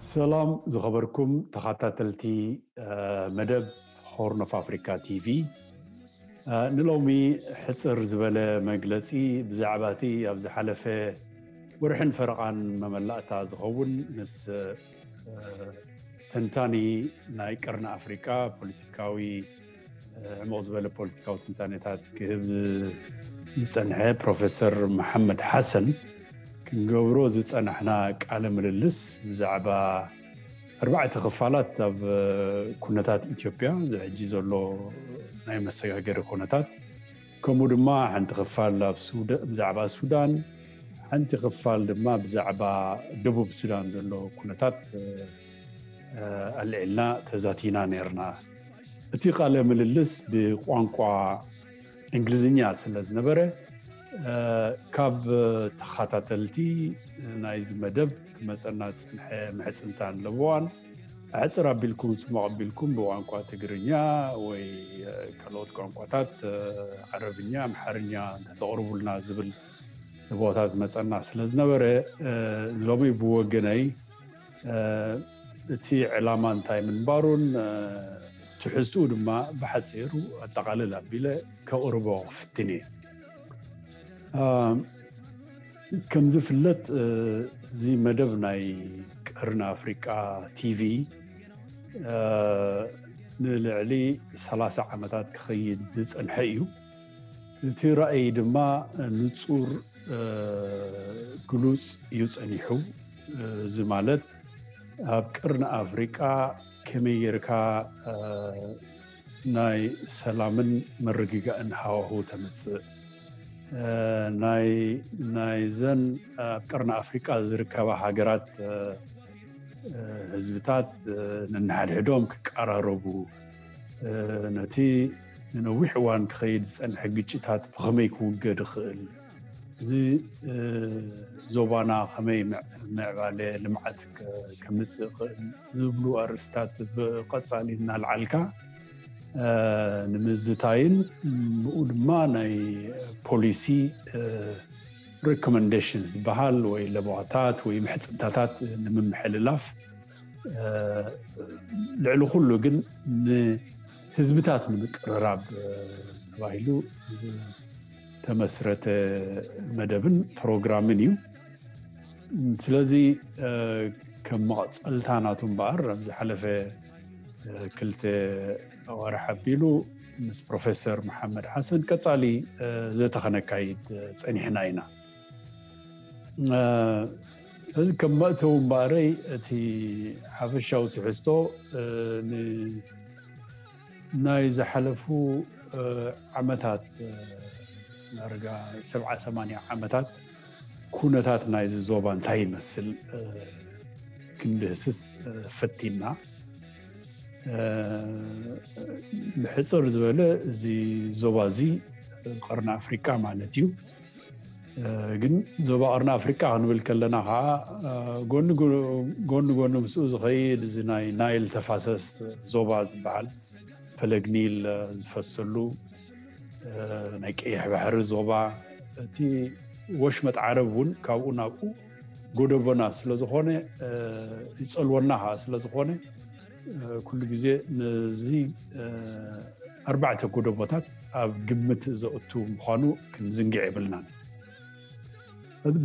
ሰላም ዝኸበርኩም ተኸታተልቲ መደብ ሆርን ኦፍ ኣፍሪካ ቲቪ። ንሎሚ ሕፅር ዝበለ መግለፂ ብዛዕባ እቲ ኣብ ዝሓለፈ ወርሕን ፈረቓን መመላእታ ዝኸውን ምስ ተንታኒ ናይ ቀርኒ ኣፍሪቃ ፖለቲካዊ ዕሙቕ ዝበለ ፖለቲካዊ ትንታኔታት ክህብ ዝጸንሐ ፕሮፌሰር መሓመድ ሓሰን ክንገብሮ ዝጸናሕና ቃለ ምልልስ ብዛዕባ ኣርባዕተ ክፋላት ኣብ ኩነታት ኢትዮጵያ ሕጂ ዘሎ ናይ መሰጋገሪ ኩነታት ከምኡ ድማ ሓንቲ ክፋል ኣብ ብዛዕባ ሱዳን ሓንቲ ክፋል ድማ ብዛዕባ ደቡብ ሱዳን ዘሎ ኩነታት ኣልዒልና ተዛቲና ነርና። እቲ ቃለ ምልልስ ብቋንቋ እንግሊዝኛ ስለ ዝነበረ ካብ ተኸታተልቲ ናይዚ መደብ ክመፀና ዝፀንሐ ምሕፅንታ ኣለብዋን ኣሕፅር ኣቢልኩም ፅሙቕ ኣቢልኩም ብቋንቋ ትግርኛ ወይ ካልኦት ቋንቋታት ዓረብኛ ኣምሓርኛ እንተተቕርቡልና ዝብል ንቦታት መፀና ስለ ዝነበረ ሎሚ ብወገነይ እቲ ዕላማ እንታይ ምንባሩን ትሕዝትኡ ድማ ብሓፂሩ ኣጠቓልል ኣቢለ ከቕርቦ ክፍትን እየ። ከም ዝፍለጥ እዚ መደብ ናይ ቀርኒ ኣፍሪቃ ቲቪ ንልዕሊ ሰላሳ ዓመታት ክኸይድ ዝጸንሐ እዩ። እቲ ራእይ ድማ ንጹር ግሉጽ እዩ ጸኒሑ። እዚ ማለት ኣብ ቀርኒ ኣፍሪቃ ከመይ ጌርካ ናይ ሰላምን ምርግጋእን ሃዋሁ ተምጽእ ናይ ናይዘን ኣብ ቀርኒ ኣፍሪቃ ዝርከባ ሃገራት ህዝብታት ነንሓድሕዶም ክቀራረቡ ነቲ ንነዊሕ እዋን ክኸይድ ዝጸንሐ ግጭታት ብኸመይ ክውገድ ይኽእል እዚ ዞባና ከመይ ምዕባለ ልምዓት ከምጽእ ይኽእል ዝብሉ ኣርእስታት ብቐጻሊ እናልዓልካ ንምዝታይን ብኡ ድማ ናይ ፖሊሲ ሪኮመንዴሽን ዝበሃል ወይ ለበዋታት ወይ ምሕፅንታታት ንምምሕልላፍ ልዕሊ ኩሉ ግን ንህዝብታት ንምቅርራብ ተባሂሉ ዝተመስረተ መደብን ፕሮግራምን እዩ። ስለዚ ከም መቐፀልታ ናቱ እምበኣር ኣብ ዝሓለፈ ክልተ ወርሒ ኣቢሉ ምስ ፕሮፌሰር መሓመድ ሓሰን ቀፃሊ ዘተ ከነካይድ ፀኒሕና ኢና። እዚ ከም መእተዊ እምበኣረይ እቲ ሓፈሻዊ ትሕዝቶ ናይ ዝሓለፉ ዓመታት ዳርጋ ሰብዓ ሰማንያ ዓመታት ኩነታት ናይዚ ዞባ እንታይ ይመስል ክንድህስስ ፈቲና። ብሕፅር ዝበለ እዚ ዞባ እዚ ቀርኒ ኣፍሪቃ ማለት እዩ። ግን ዞባ ቀርኒ ኣፍሪቃ ክንብል ከለና ከዓ ጎኒ ጎኒ ምስኡ ዝኸይድ እዚ ናይ ናይል ተፋሰስ ዞባ ዝበሃል ፈለግ ኒል ዝፈሰሉ ናይ ቀይሕ ባሕሪ ዞባ እቲ ወሽመጥ ዓረብ እውን ካብኡ ናብኡ ጎደቦና ስለዝኾነ ይፀልወና ከዓ ስለዝኾነ ኩሉ ግዜ ነዚ ኣርባዕተ ጎደቦታት ኣብ ግምት ዘእቱ ምዃኑ ክንዝንግዕ የብልናን።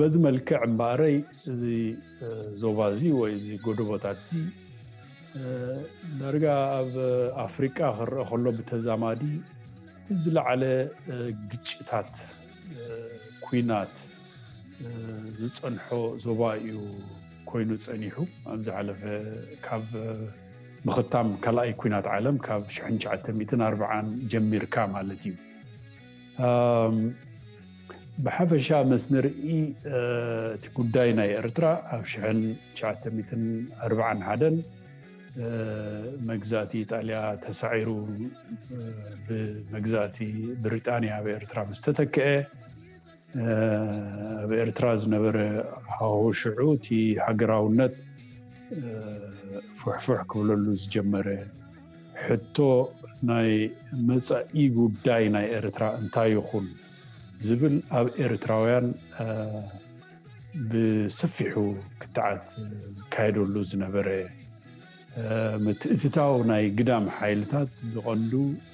በዚ መልክዕ እምበኣረይ እዚ ዞባ እዚ ወይ እዚ ጎደቦታት እዚ ዳርጋ ኣብ ኣፍሪቃ ክረአ ከሎ ብተዛማዲ ዝለዓለ ግጭታት ኩናት ዝፀንሖ ዞባ እዩ ኮይኑ ፀኒሑ። ኣብ ዝሓለፈ ካብ ምኽታም ካልኣይ ኩናት ዓለም ካብ ሽሕን ትሽዓተ ሚእትን ኣርብዓን ጀሚርካ ማለት እዩ። ብሓፈሻ ምስ ንርኢ እቲ ጉዳይ ናይ ኤርትራ ኣብ ሽሕን ትሽዓተ ሚእትን ኣርብዓን ሓደን መግዛእቲ ኢጣልያ ተሳዒሩ ብመግዛእቲ ብሪጣንያ ኣብ ኤርትራ ምስ ተተክአ ኣብ ኤርትራ ዝነበረ ሃዋሁ ሽዑ እቲ ሃገራውነት ፍሕፍሕ ክብለሉ ዝጀመረ ሕቶ ናይ መጻኢ ጉዳይ ናይ ኤርትራ እንታይ ይኹን ዝብል ኣብ ኤርትራውያን ብሰፊሑ ክትዓት ይካየደሉ ዝነበረ፣ ምትእትታው ናይ ግዳም ሓይልታት ብቐንዱ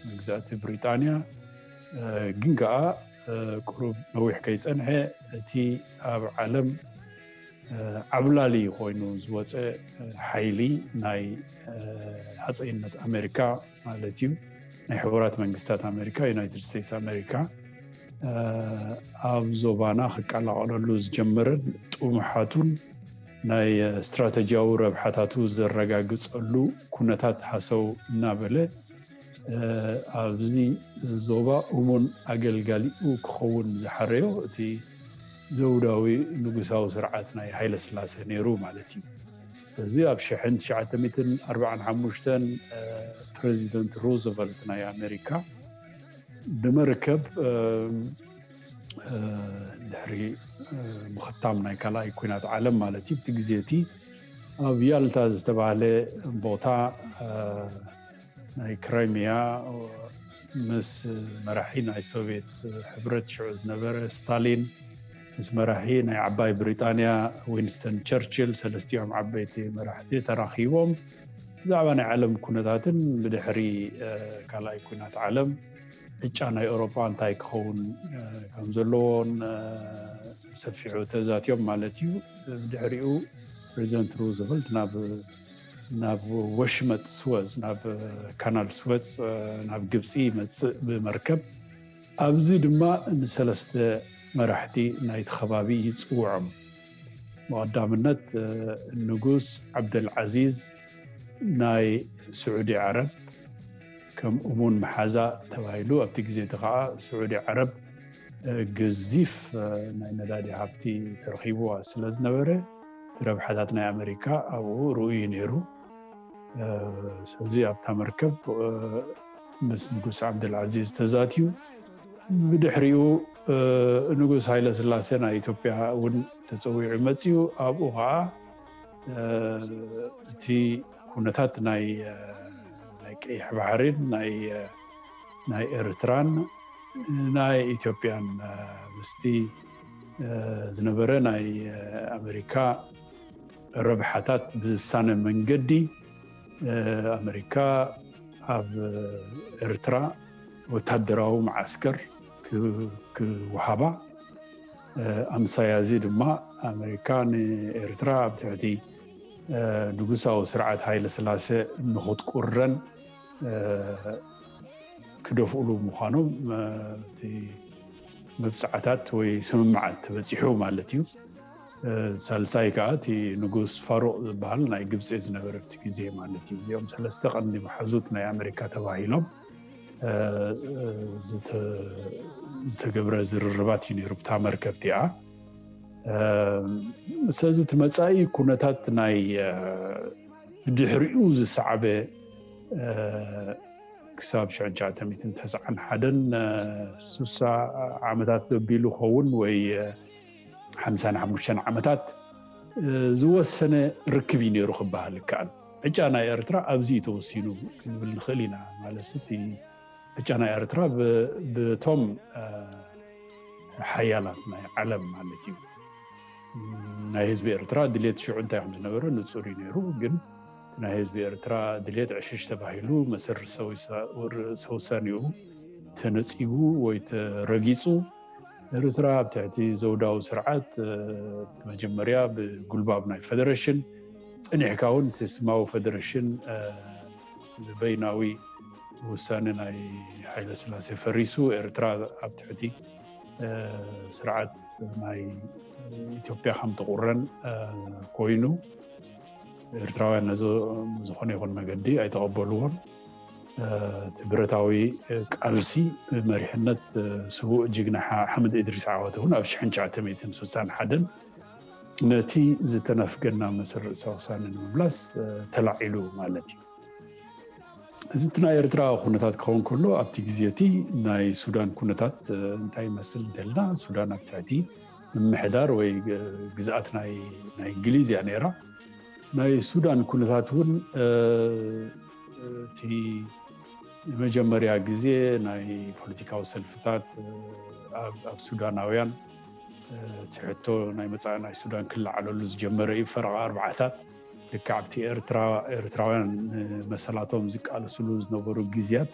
መግዛእቲ ብሪጣንያ፣ ግን ከኣ ቁሩብ ነዊሕ ከይጸንሐ እቲ ኣብ ዓለም ዓብላሊ ኮይኑ ዝወፀ ሓይሊ ናይ ሃፀይነት ኣሜሪካ ማለት እዩ፣ ናይ ሕቡራት መንግስታት ኣሜሪካ፣ ዩናይትድ ስቴትስ ኣሜሪካ፣ ኣብ ዞባና ክቀላቐለሉ ዝጀመረን ጥሙሓቱን ናይ ስትራተጂያዊ ረብሓታቱ ዘረጋግፀሉ ኩነታት ሃሰው እናበለ፣ ኣብዚ ዞባ እሙን ኣገልጋሊኡ ክኸውን ዝሓረዮ እቲ ዘውዳዊ ንጉሳዊ ስርዓት ናይ ሃይለ ስላሴ ነይሩ ማለት እዩ። እዚ ኣብ ሽሕን ትሽዓተ ሚእትን ኣርባዓን ሓሙሽተን ፕሬዚደንት ሩዝቨልት ናይ ኣሜሪካ ብመርከብ ድሕሪ ምኽታም ናይ ካልኣይ ኩናት ዓለም ማለት እዩ፣ እቲ ግዜ እቲ ኣብ ያልታ ዝተባህለ ቦታ ናይ ክራይሚያ ምስ መራሒ ናይ ሶቪየት ሕብረት ሽዑ ዝነበረ ስታሊን፣ ምስ መራሒ ናይ ዓባይ ብሪጣንያ ዊንስተን ቸርችል፣ ሰለስቲኦም ዓበይቲ መራሕቲ ተራኺቦም ብዛዕባ ናይ ዓለም ኩነታትን ብድሕሪ ካልኣይ ኩናት ዓለም ዕጫ ናይ ኤውሮጳ እንታይ ክኸውን ከም ዘለዎን ሰፊሑ ተዛትዮም ማለት እዩ። ብድሕሪኡ ፕሬዚደንት ሩዝቨልት ናብ ናብ ወሽመጥ ስወዝ፣ ናብ ካናል ስወዝ፣ ናብ ግብፂ ይመፅእ ብመርከብ። ኣብዚ ድማ ንሰለስተ መራሕቲ ናይቲ ከባቢ ይፅውዖም። ብቐዳምነት ንጉስ ዓብደልዓዚዝ ናይ ስዑዲ ዓረብ ከም እሙን መሓዛ ተባሂሉ፣ ኣብቲ ግዜ እቲ ከዓ ስዑዲ ዓረብ ገዚፍ ናይ ነዳዲ ሃብቲ ተረኺብዋ ስለ ዝነበረ፣ እቲ ረብሓታት ናይ ኣሜሪካ ኣብኡ ርኡይ ነይሩ። ስለዚ ኣብታ መርከብ ምስ ንጉስ ዓብደልዓዚዝ ተዛትዩ። ብድሕሪኡ ንጉስ ሃይለ ስላሴ ናይ ኢትዮጵያ እውን ተፀዊዑ መፅዩ። ኣብኡ ከዓ እቲ ኩነታት ናይ ናይ ቀይሕ ባሕሪን ናይ ናይ ኤርትራን ናይ ኢትዮጵያን ምስቲ ዝነበረ ናይ ኣሜሪካ ረብሓታት ብዝሳነ መንገዲ ኣሜሪካ ኣብ ኤርትራ ወታደራዊ መዓስከር ክውሃባ፣ ኣምሳያ እዚ ድማ ኣሜሪካ ንኤርትራ ኣብ ትሕቲ ንጉሳዊ ስርዓት ሃይለ ስላሴ ንክትቁረን ክደፍኡሉ ምዃኖም እቲ መብፅዓታት ወይ ስምምዓት ተበፂሑ ማለት እዩ። ሳልሳይ ከዓ እቲ ንጉስ ፋሩቅ ዝበሃል ናይ ግብፂ ዝነበረ ኣብቲ ግዜ ማለት እዩ። እዚኦም ሰለስተ ቀንዲ መሓዙት ናይ ኣሜሪካ ተባሂሎም ዝተገብረ ዝርርባት እዩ ነይሩ ብታ መርከብ እቲኣ። ስለዚ እቲ መፃኢ ኩነታት ናይ ድሕሪኡ ዝሰዓበ ክሳብ ሽሕን ትሽዓተ ሚእትን ተስዓን ሓደን ሱሳ ዓመታት ዘቢሉ ኸውን ወይ ሓምሳን ሓሙሽተን ዓመታት ዝወሰነ ርክብ እዩ ነይሩ ክበሃል ይከኣል። ዕጫ ናይ ኤርትራ ኣብዚ እዩ ተወሲኑ ክንብል ንኽእል ኢና። ማለት እቲ ዕጫ ናይ ኤርትራ ብቶም ሓያላት ናይ ዓለም ማለት እዩ። ናይ ህዝቢ ኤርትራ ድሌት ሽዑ እንታይ ከም ዝነበረ ንጹር እዩ ነይሩ። ግን ናይ ህዝቢ ኤርትራ ድሌት ዕሽሽ ተባሂሉ መሰል ርእሰ ውሳኔኡ ተነጺጉ ወይ ተረጊጹ፣ ኤርትራ ኣብ ትሕቲ ዘውዳዊ ስርዓት መጀመርያ ብጉልባብ ናይ ፈደረሽን፣ ጸኒሕካ እውን እቲ ስማዊ ፈደረሽን ብበይናዊ ውሳኔ ናይ ሃይለ ስላሴ ፈሪሱ፣ ኤርትራ ኣብ ትሕቲ ስርዓት ናይ ኢትዮጵያ ከም ትቁረን ኮይኑ፣ ኤርትራውያን ነዚ ዝኾነ ይኹን መገዲ ኣይተቐበልዎን። እቲ ብረታዊ ቃልሲ ብመሪሕነት ስዉእ ጅግና ሓምድ እድሪስ ዓወት እውን ኣብ ሽሕን ትሽዓተ ሚእትን ስሳን ሓደን ነቲ ዝተነፍገና መሰል ርእሰ ውሳነ ንምምላስ ተላዒሉ ማለት እዩ። እዚ እቲ ናይ ኤርትራ ኩነታት ክኸውን ከሎ፣ ኣብቲ ግዜ እቲ ናይ ሱዳን ኩነታት እንታይ ይመስል እንተልና፣ ሱዳን ኣብ ትሕቲ ምምሕዳር ወይ ግዝኣት ናይ እንግሊዝ እያ ነይራ። ናይ ሱዳን ኩነታት እውን እቲ መጀመርያ ግዜ ናይ ፖለቲካዊ ሰልፍታት ኣብ ሱዳናውያን እቲ ሕቶ ናይ መጻኢ ናይ ሱዳን ክለዓለሉ ዝጀመረ እዩ። ፈረቓ ኣርባዓታት ልክዕ ኣብቲ ኤርትራ፣ ኤርትራውያን መሰላቶም ዝቃለስሉ ዝነበሩ ግዜያት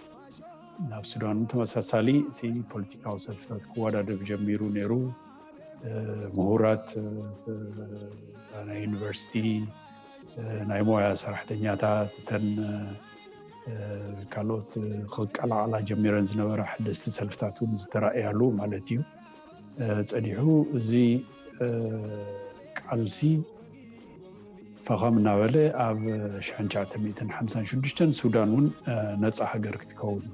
ናብ ሱዳን ተመሳሳሊ እቲ ፖለቲካዊ ሰልፍታት ክወዳደብ ጀሚሩ ነይሩ። ምሁራት ናይ ዩኒቨርሲቲ፣ ናይ ሞያ ሰራሕተኛታት፣ እተን ካልኦት ክቀላቐላ ጀሚረን ዝነበራ ሓደስቲ ሰልፍታት እውን ዝተራእያሉ ማለት እዩ። ጸኒሑ እዚ ቃልሲ ፈኸም እናበለ ኣብ ሽሕን ትሽዓተ ሚእትን ሓምሳን ሽዱሽተን ሱዳን እውን ነፃ ሃገር ክትከውን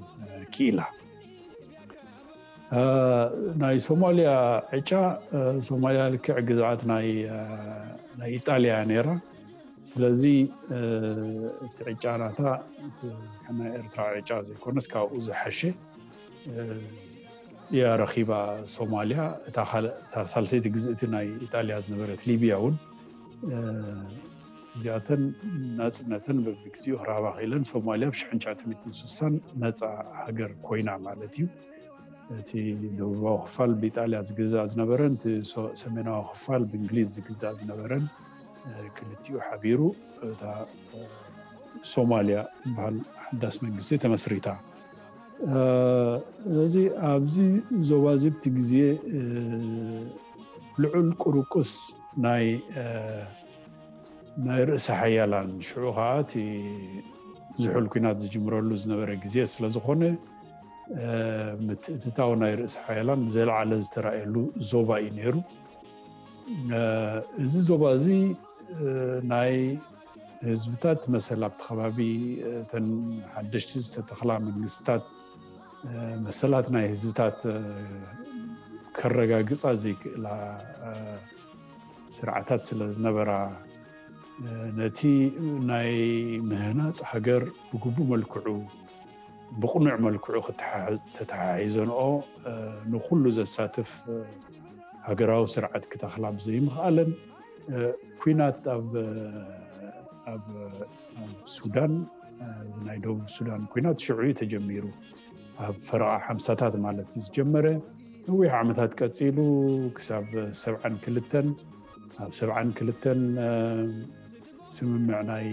ክኢላ። ናይ ሶማልያ ዕጫ፣ ሶማልያ ልክዕ ግዝኣት ናይ ኢጣልያ ነይራ። ስለዚ እቲ ዕጫ ናታ ናይ ኤርትራ ዕጫ ዘይኮነስ ካብኡ ዝሓሸ እያ ረኺባ ሶማልያ። እታ ሳልሰይቲ ግዝእቲ ናይ ኢጣልያ ዝነበረት ሊብያ እውን እዚኣተን ናፅነተን በብግዚኡ ክረኽባ ክኢለን። ሶማልያ ብ ሽሕን ትሽዓተ ሚእትን ስሳን ነፃ ሃገር ኮይና ማለት እዩ። እቲ ደቡባዊ ክፋል ብኢጣልያ ዝግዛእ ዝነበረን እቲ ሰሜናዊ ክፋል ብእንግሊዝ ዝግዛእ ዝነበረን ክልቲኡ ሓቢሩ እታ ሶማልያ ዝበሃል ሓዳስ መንግስቲ ተመስሪታ። ስለዚ ኣብዚ ዞባ እዚ ብቲ ግዜ ልዑል ቁርቁስ ናይ ናይ ርእሰ ሓያላን ሽዑ ከዓ እቲ ዝሑል ኩናት ዝጅምረሉ ዝነበረ ግዜ ስለ ዝኾነ ምትእትታው ናይ ርእሰ ሓያላን ብዘለዓለ ዝተረኣየሉ ዞባ እዩ ነይሩ። እዚ ዞባ እዚ ናይ ህዝብታት መሰል ኣብቲ ከባቢ እተን ሓደሽቲ ዝተተኽላ መንግስታት መሰላት ናይ ህዝብታት ከረጋግፃ ዘይክእላ ስርዓታት ስለ ዝነበራ ነቲ ናይ ምህናፅ ሃገር ብግቡእ መልክዑ ብቕኑዕ መልክዑ ተተሓሒዘንኦ ንኩሉ ዘሳትፍ ሃገራዊ ስርዓት ክተኽላ ብዘይምኽኣለን ኩናት ኣብ ኣብ ሱዳን ናይ ደቡብ ሱዳን ኩናት ሽዑ እዩ ተጀሚሩ። ኣብ ፈረቓ ሓምሳታት ማለት እዩ ዝጀመረ። ነዊሕ ዓመታት ቀፂሉ ክሳብ ሰብዓን ክልተን። ኣብ ሰብዓን ክልተን ስምምዕ ናይ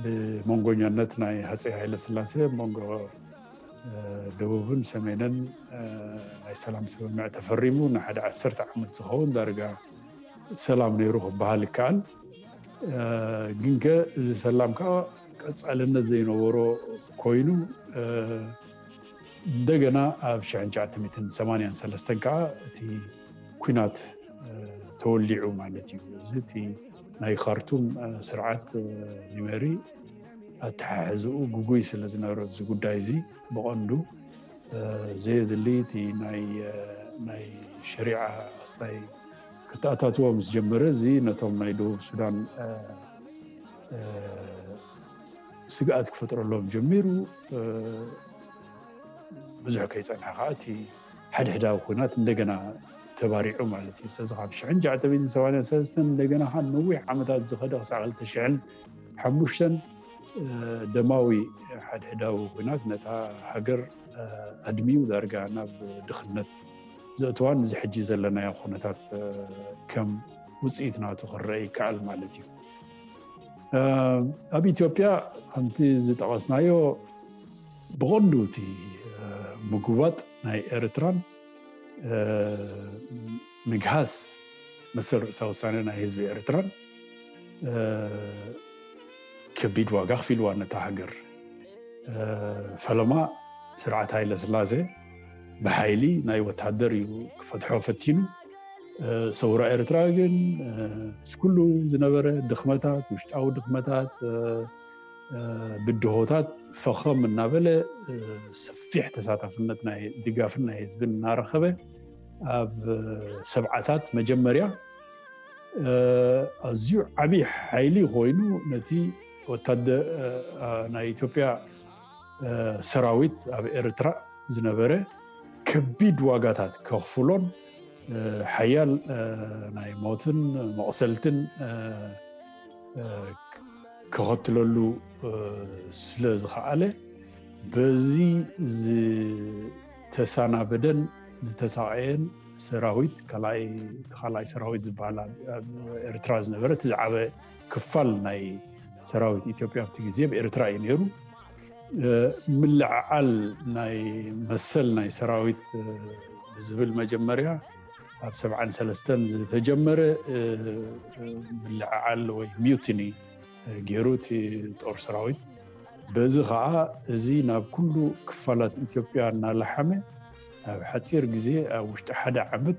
ብመንጎኛነት ናይ ሃፀይ ሃይለ ስላሴ መንጎ ደቡብን ሰሜንን ናይ ሰላም ስምምዕ ተፈሪሙ ንሓደ ዓሰርተ ዓመት ዝኸውን ዳርጋ ሰላም ነይሩ ክበሃል ይከኣል። ግንከ እዚ ሰላም ከዓ ቀፃልነት ዘይነበሮ ኮይኑ እንደገና ኣብ ሽሕን ትሽዓተ ሚእትን ሰማንያን ሰለስተን ከዓ እቲ ኩናት ተወሊዑ ማለት እዩ። እዚ እቲ ናይ ካርቱም ስርዓት ኒመሪ ኣተሓሕዝኡ ግጉይ ስለ ዝነበረ እዚ ጉዳይ እዚ ብቐንዱ ዘየድሊ እቲ ናይ ናይ ሸሪዓ ኣስታይ ክተኣታትዎ ምስ ጀመረ እዚ ነቶም ናይ ደቡብ ሱዳን ስግኣት ክፈጥረሎም ጀሚሩ። ብዙሕ ከይፀንሐ ከዓ እቲ ሓድሕዳዊ ኩናት እንደገና ተባሪዑ ማለት እዩ። ስለዚ ካብ ሽሕን ትሽዓተ ሚእትን ሰማንያን ሰለስተን እንደገና ከዓ ነዊሕ ዓመታት ዝኸደ ክሳዕ ክልተ ሽሕን ሓሙሽተን ደማዊ ሓድሕዳዊ ኩናት ነታ ሃገር ኣድሚዩ ዳርጋ ናብ ድኽነት ዘእተዋን እዚ ሕጂ ዘለናዮ ኩነታት ከም ውፅኢት ናቱ ክረአ ይከኣል ማለት እዩ። ኣብ ኢትዮጵያ ከምቲ ዝጠቐስናዮ ብቐንዱ እቲ ምጉባጥ ናይ ኤርትራን ምግሃስ መሰል ርእሰ ውሳነ ናይ ህዝቢ ኤርትራን ከቢድ ዋጋ ኣኽፊልዋ ነታ ሃገር። ፈለማ ስርዓት ሃይለ ስላሴ ብሓይሊ ናይ ወታደር እዩ ክፈትሖ ፈቲኑ። ሰውራ ኤርትራ ግን ምስ ኩሉ ዝነበረ ድኽመታት፣ ውሽጣዊ ድኽመታት፣ ብድሆታት ፈኸም እናበለ ሰፊሕ ተሳታፍነት ናይ ድጋፍን ናይ ህዝብን እናረኸበ ኣብ ሰብዓታት መጀመርያ ኣዝዩ ዓብዪ ሓይሊ ኮይኑ ነቲ ወታደ ናይ ኢትዮጵያ ሰራዊት ኣብ ኤርትራ ዝነበረ ከቢድ ዋጋታት ከኽፍሎን ሓያል ናይ ሞትን መቑሰልትን ከኸትለሉ ስለ ዝኸኣለ በዚ ዝተሰናበደን ዝተሳቐየን ሰራዊት ካልኣይ፣ እቲ ካልኣይ ሰራዊት ዝበሃል ኣብ፣ ኣብ ኤርትራ ዝነበረ እቲ ዝዓበ ክፋል ናይ ሰራዊት ኢትዮጵያ ኣብቲ ግዜ ኣብ ኤርትራ እዩ ነይሩ። እ፣ ምልዕዓል ናይ መሰል ናይ ሰራዊት፣ እ፣ ብዝብል መጀመርያ ኣብ ሰብዓን ሰለስተን ዝተጀመረ፣ እ፣ እ፣ ምልዕዓል ወይ ሚዩቲኒ፣ እ፣ ገይሩ እቲ ጦር ሰራዊት። በዚ ኸዓ እዚ ናብ ኩሉ ክፋላት ኢትዮጵያ እናለሓመ ኣብ ሓፂር ግዜ ኣብ ውሽጢ ሓደ ዓመት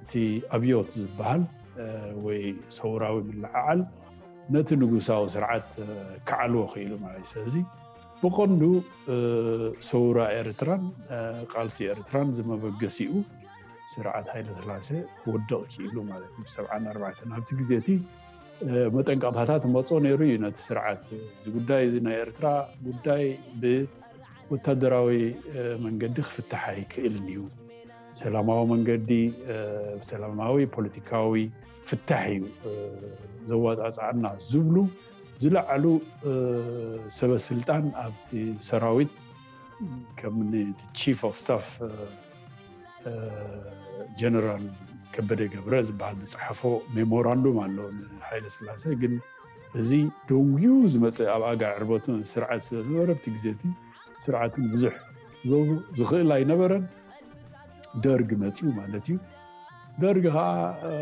እቲ ኣብዮት ዝበሃል፣ እ፣ ወይ ሰውራዊ ምልዕዓል ነቲ ንጉሳዊ ስርዓት፣ እ፣ ክዓልዎ ክኢሉ ማለት እዩ። ስለዚ ብቐንዱ፣ እ፣ ሰውራ ኤርትራን፣ እ፣ ቃልሲ ኤርትራን ዝመበገሲኡ ስርዓት ሃይለ ስላሴ ክወድቕ ክኢሉ ማለት እዩ። ብሰብዓን ኣርባዕተን ኣብቲ ግዜ እቲ፣ እ፣ መጠንቀቕታታት መጾ ነይሩ እዩ ነቲ ስርዓት። እዚ ጉዳይ እዚ ናይ ኤርትራ ጉዳይ ብወታደራዊ፣ እ፣ መንገዲ ክፍታሕ ኣይክእልን እዩ። ሰላማዊ መንገዲ፣ እ፣ ሰላማዊ ፖለቲካዊ ፍታሕ እዩ፣ እ፣ ዘዋጻጽኣና ዝብሉ ዝለዓሉ፣ እ፣ ሰበ ስልጣን ኣብቲ ሰራዊት ከም ን-፣ እቲ ቺፍ ኦፍ ስታፍ፣ እ፣ እ፣ ጀነራል ከበደ ገብረ ዝበሃል ዝጸሓፎ ሜሞራንዱም ኣሎ ንሃይለ ስላሴ። ግን እዚ ደንጉዩ ዝመጸ ኣብ ኣጋ ዕርበቱ ስርዓት ስለ ዝነበረ ኣብቲ ግዜ እቲ ስርዓትን ብዙሕ ክገብሩ ዝኽእል ኣይነበረን። ደርግ መጺኡ ማለት እዩ። ደርግ ኸዓ፣ እ፣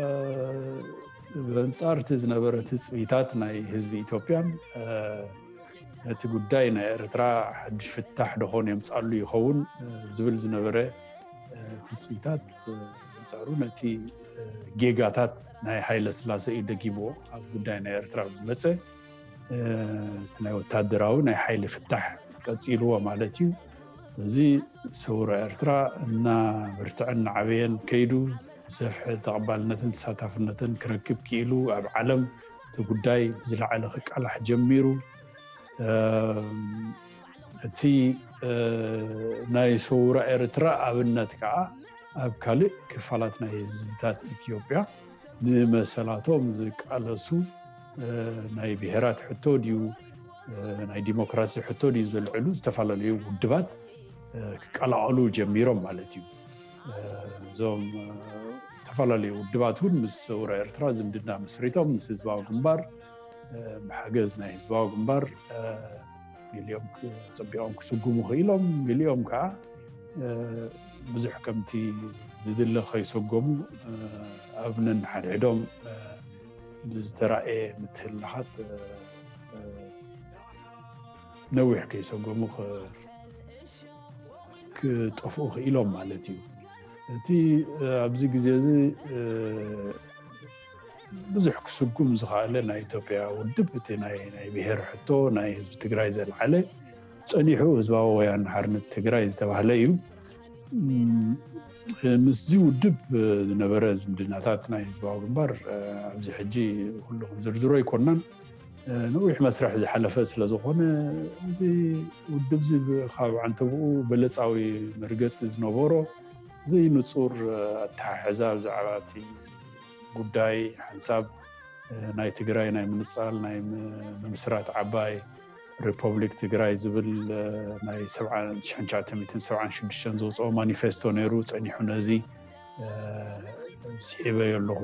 በንጻር እቲ ዝነበረ ትጽቢታት ናይ ህዝቢ ኢትዮጵያን፣ እ፣ ነቲ ጉዳይ ናይ ኤርትራ ሓድሽ ፍታሕ ደኾን የምጻሉ ይኸውን፣ እ፣ ዝብል ዝነበረ፣ እ፣ ትጽቢታት፣ እ፣ በንጻሩ ነቲ፣ እ፣ ጌጋታት ናይ ሃይለ ስላሴ እዩ ደጊምዎ ኣብ ጉዳይ ናይ ኤርትራ ዝመጸ። እ፣ እቲ ናይ ወታደራዊ ናይ ሓይሊ ፍታሕ ቀጺልዎ ማለት እዩ። እዚ ሰውራ ኤርትራ እናበርትዐን እናዓበየን ከይዱ፣ ዝሰፍሐ ተቐባልነትን ተሳታፍነትን ክረክብ ክኢሉ፣ ኣብ ዓለም እቲ ጉዳይ ብዝለዓለ ክቃላሕ ጀሚሩ። እ፣ እቲ፣ እ፣ ናይ ሰውራ ኤርትራ ኣብነት ከዓ ኣብ ካልእ ክፋላት ናይ ህዝብታት ኢትዮጵያ ንመሰላቶም ዝቃለሱ፣ እ፣ ናይ ብሄራት ሕቶ ድዩ፣ እ፣ ናይ ዲሞክራሲ ሕቶ ድዩ ዘልዕሉ ዝተፈላለዩ ውድባት፣ እ፣ ክቀላቐሉ ጀሚሮም ማለት እዩ። እ፣ እዞም፣ እ፣ ዝተፈላለዩ ውድባት እውን ምስ ሰውራ ኤርትራ ዝምድና መስሪቶም ምስ ህዝባዊ ግንባር፣ እ፣ ብሓገዝ ናይ ህዝባዊ ግንባር፣ እ፣ ገሊኦም ክ-፣ ጸቢቖም ክስጉሙ ክኢሎም፣ ገሊኦም ከዓ፣ እ፣ ብዙሕ ከምቲ ዝድለ ከይሰጎሙ፣ እ፣ ኣብ ነንሓድሕዶም፣ እ፣ ብዝተራእየ ምትህልላኻት፣ እ፣ እ፣ ነዊሕ ከይሰጎሙ ክ-፣ ክጠፍኡ ክኢሎም ማለት እዩ። እቲ፣ እ፣ ኣብዚ ግዜ እዚ፣ እ፣ ብዙሕ ክስጉም ዝኸኣለ ናይ ኢትዮጵያ ውድብ፣ እቲ ናይ፣ ናይ ብሄር ሕቶ፣ ናይ ህዝቢ ትግራይ ዘልዓለ፣ ጸኒሑ ህዝባዊ ወያነ ሓርነት ትግራይ ዝተባህለ እዩ። እም፣ ምስዚ ውድብ ዝነበረ ዝምድናታት ናይ ህዝባዊ ግንባር፣ እ፣ ኣብዚ ሕጂ ኩሉ ክንዝርዝሮ ኣይኮናን። እ፣ ነዊሕ መስርሕ ዝሓለፈ ስለ ዝኾነ፣ እዚ ውድብ እዚ ብ-፣ ካብ ዓንተብኡ በለጻዊ መርገጺ ዝነበሮ ዘይንጹር፣ እ፣ ኣተሓሕዛ ብዛዕባ እቲ ጉዳይ ሓንሳብ፣ እ፣ ናይ ትግራይ ናይ ምንጻል፣ ናይ ም-፣ ምምስራት ዓባይ ሪፐብሊክ ትግራይ ዝብል፣ እ፣ ናይ ሰብዓ፣ ሽሕን ትሽዓተ ሚእትን ሰብዓን ሽዱሽተን ዘውፅኦ ማኒፌስቶ ነይሩ። ጸኒሑ ነዚ፣ እ፣ ስዒበዮ ኣለኹ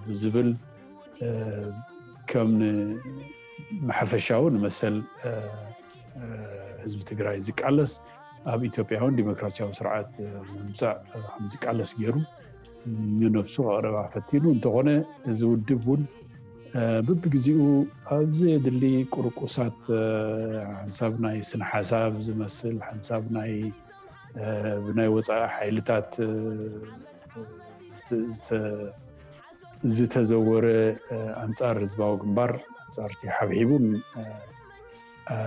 ብዝብል፣ እ፣ ከም ን-፣ ንሓፈሻዊ ንመሰል፣ እ፣ እ፣ ህዝቢ ትግራይ ዝቃለስ፣ ኣብ ኢትዮጵያ እውን ዲሞክራሲያዊ ስርዓት፣ እ፣ ንምምፃእ፣ እ፣ ከም ዝቃለስ ገይሩ ንነብሱ ከቕርባ ፈቲኑ። እንተኾነ እዚ ውድብ እውን፣ እ፣ በብግዜኡ ኣብ ዘየድሊ ቁርቁሳት፣ እ፣ ሓንሳብ ናይ ስነ ሓሳብ ዝመስል፣ ሓንሳብ ናይ፣ እ፣ ብናይ ወፃኢ ሓይልታት፣ እ፣ ዝተ-፣ ዝተ-፣ ዝተዘወረ፣ እ፣ ኣንጻር ህዝባዊ ግንባር፣ ኣንጻር እቲ ሓብሒቡን፣ እ፣ እ፣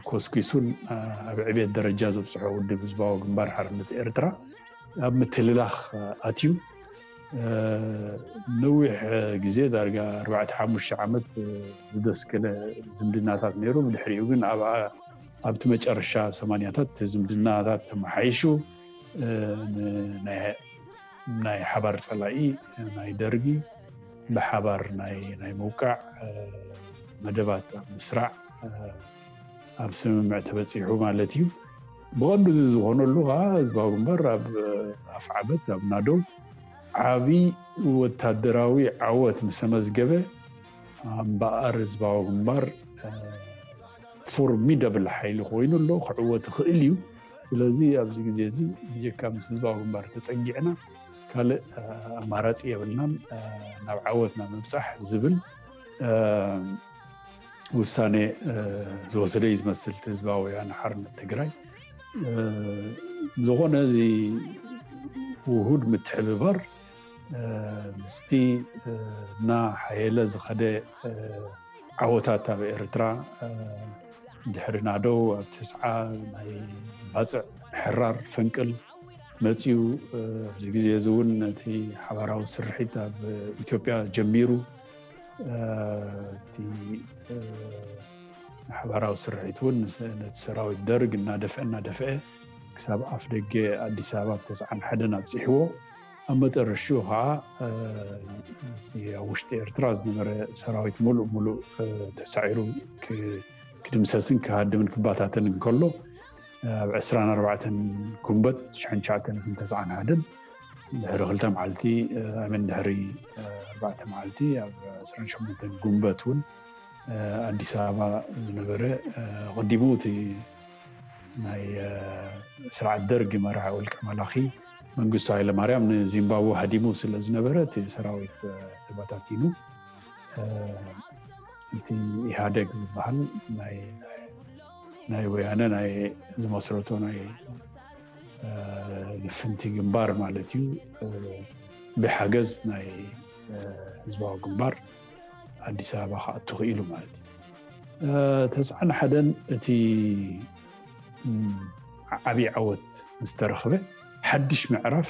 ኮስኪሱን፣ እ፣ ኣብ ዕቤት ደረጃ ዘብጽሖ ውድብ ህዝባዊ ግንባር ሓርነት ኤርትራ ኣብ ምትልላኽ፣ እ፣ ኣትዩ። እ፣ ነዊሕ፣ እ፣ ግዜ ዳርጋ ኣርባዕተ ሓሙሽተ ዓመት፣ እ፣ ዝደስከለ ዝምድናታት ነይሩ። ብድሕሪኡ ግን ኣብ፣ ኣብቲ መጨረሻ ሰማንያታት እቲ ዝምድናታት ተመሓይሹ፣ እ፣ ን-፣ ናይ፣ ናይ ሓባር ጸላኢ ናይ ደርጊ ብሓባር ናይ፣ ናይ ምውቃዕ፣ እ፣ መደባት ኣብ ምስራዕ፣ እ፣ ኣብ ስምምዕ ተበጺሑ ማለት እዩ። ብቐንዱ እዚ ዝኾነሉ ኸዓ ህዝባዊ ግንባር ኣብ፣ እ፣ ኣፍዓበት፣ ኣብ ናደው፣ ዓብዪ ወታደራዊ ዓወት ምስ ኣመዝገበ፣ እምበኣር ህዝባዊ ግንባር ፎርሚደብል ሓይሊ ኮይኑ ኣሎ፣ ክዕወት ይኽእል እዩ። ስለዚ ኣብዚ ግዜ እዚ ብጀካ ምስ ህዝባዊ ግንባር ተፀጊዕና ካልእ ኣማራፂ የብልናን ናብ ዓወት ናብ ምብፃሕ ዝብል ውሳነ ዝወሰደ እዩ ዝመስል እቲ ህዝባዊ ወያነ ሓርነት ትግራይ። ዝኾነ እዚ ውሁድ ምትሕብባር ምስቲ እና ሓየለ ዝኸደ ዓወታት ኣብ ኤርትራ ድሕሪ ናደው ኣብ ተስዓ ናይ ባፅዕ ሕራር ፈንቅል መፅዩ ኣብዚ ግዜ እዚ እውን ነቲ ሓባራዊ ስርሒት ኣብ ኢትዮጵያ ጀሚሩ እቲ ሓባራዊ ስርሒት እውን ነቲ ሰራዊት ደርግ እናደፍአ እናደፍአ ክሳብ ኣፍ ደገ ኣዲስ ኣበባ ተስዓን ሓደን ኣብፂሕዎ። ኣብ መጠረሽኡ ከዓ ኣብ ውሽጢ ኤርትራ ዝነበረ ሰራዊት ሙሉእ ሙሉእ ተሳዒሩ ክድምሰስን ክሃድምን ክባታተን እንከሎ ኣብ ዕስራን ኣርባዕተን ጉንበት ሽሕን ትሽዓተ ሚእትን ተስዓን ሓደን ድሕሪ ክልተ መዓልቲ ኣመን ድሕሪ ኣርባዕተ መዓልቲ ኣብ ዕስራን ሸሞንተን ጉንበት እውን ኣዲስ ኣበባ ዝነበረ ቀዲሙ እቲ ናይ ስርዓት ደርግ መራሒ ውልቀ መላኺ መንግስቱ ሃይለማርያም ንዚምባብወ ሃዲሙ ስለ ዝነበረ እቲ ሰራዊት ተበታቲኑ እቲ ኢህኣደግ ዝበሃል ናይ ወያነ ናይ ዝመስረቶ ናይ ልፍንቲ ግንባር ማለት እዩ። ብሓገዝ ናይ ህዝባዊ ግንባር ኣዲስ ኣበባ ክኣቱ ክኢሉ ማለት እዩ። ተስዓን ሓደን እቲ ዓብዪ ዓወት ምስ ተረኽበ ሓድሽ ምዕራፍ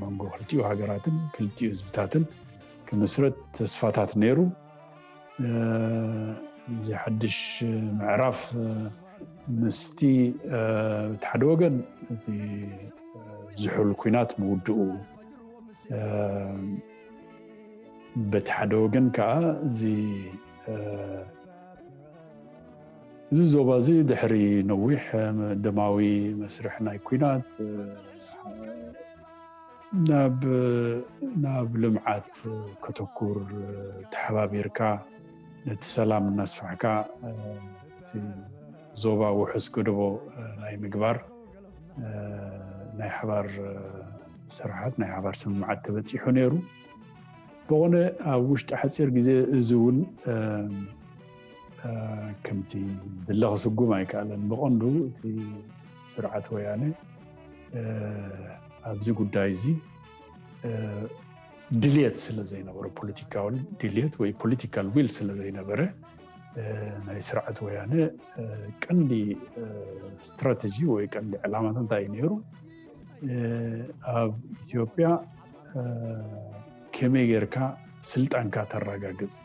መንጎ ክልቲኡ ሃገራትን ክልቲኡ ህዝብታትን ክምስረት ተስፋታት ነይሩ። እዚ ሓድሽ ምዕራፍ ምስቲ እቲ ሓደ ወገን እቲ ዝሑል ኲናት ምውድኡ፣ በቲ ሓደ ወገን ከዓ እዚ እዚ ዞባ እዚ ድሕሪ ነዊሕ ደማዊ መስርሕ ናይ ኲናት ናብ ናብ ልምዓት ከተኩር ተሓባቢርካ ነቲ ሰላም እናስፋሕካ እቲ ዞባ ውሑስ ገደቦ ናይ ምግባር ናይ ሓባር ስራሓት ናይ ሓባር ስምምዓት ተበፂሑ ነይሩ። ዝኾነ ኣብ ውሽጢ ሓፂር ግዜ እዚ እውን ከምቲ ዝድለ ክስጉም ኣይከኣለን። ብቐንዱ እቲ ስርዓት ወያነ ኣብዚ ጉዳይ እዚ ድልየት ስለ ዘይነበረ፣ ፖለቲካዊ ድልየት ወይ ፖለቲካል ዊል ስለ ዘይነበረ ናይ ስርዓት ወያነ ቀንዲ ስትራተጂ ወይ ቀንዲ ዕላማታት እንታይ እዩ ነይሩ? ኣብ ኢትዮጵያ ከመይ ጌርካ ስልጣንካ ተረጋግፅ?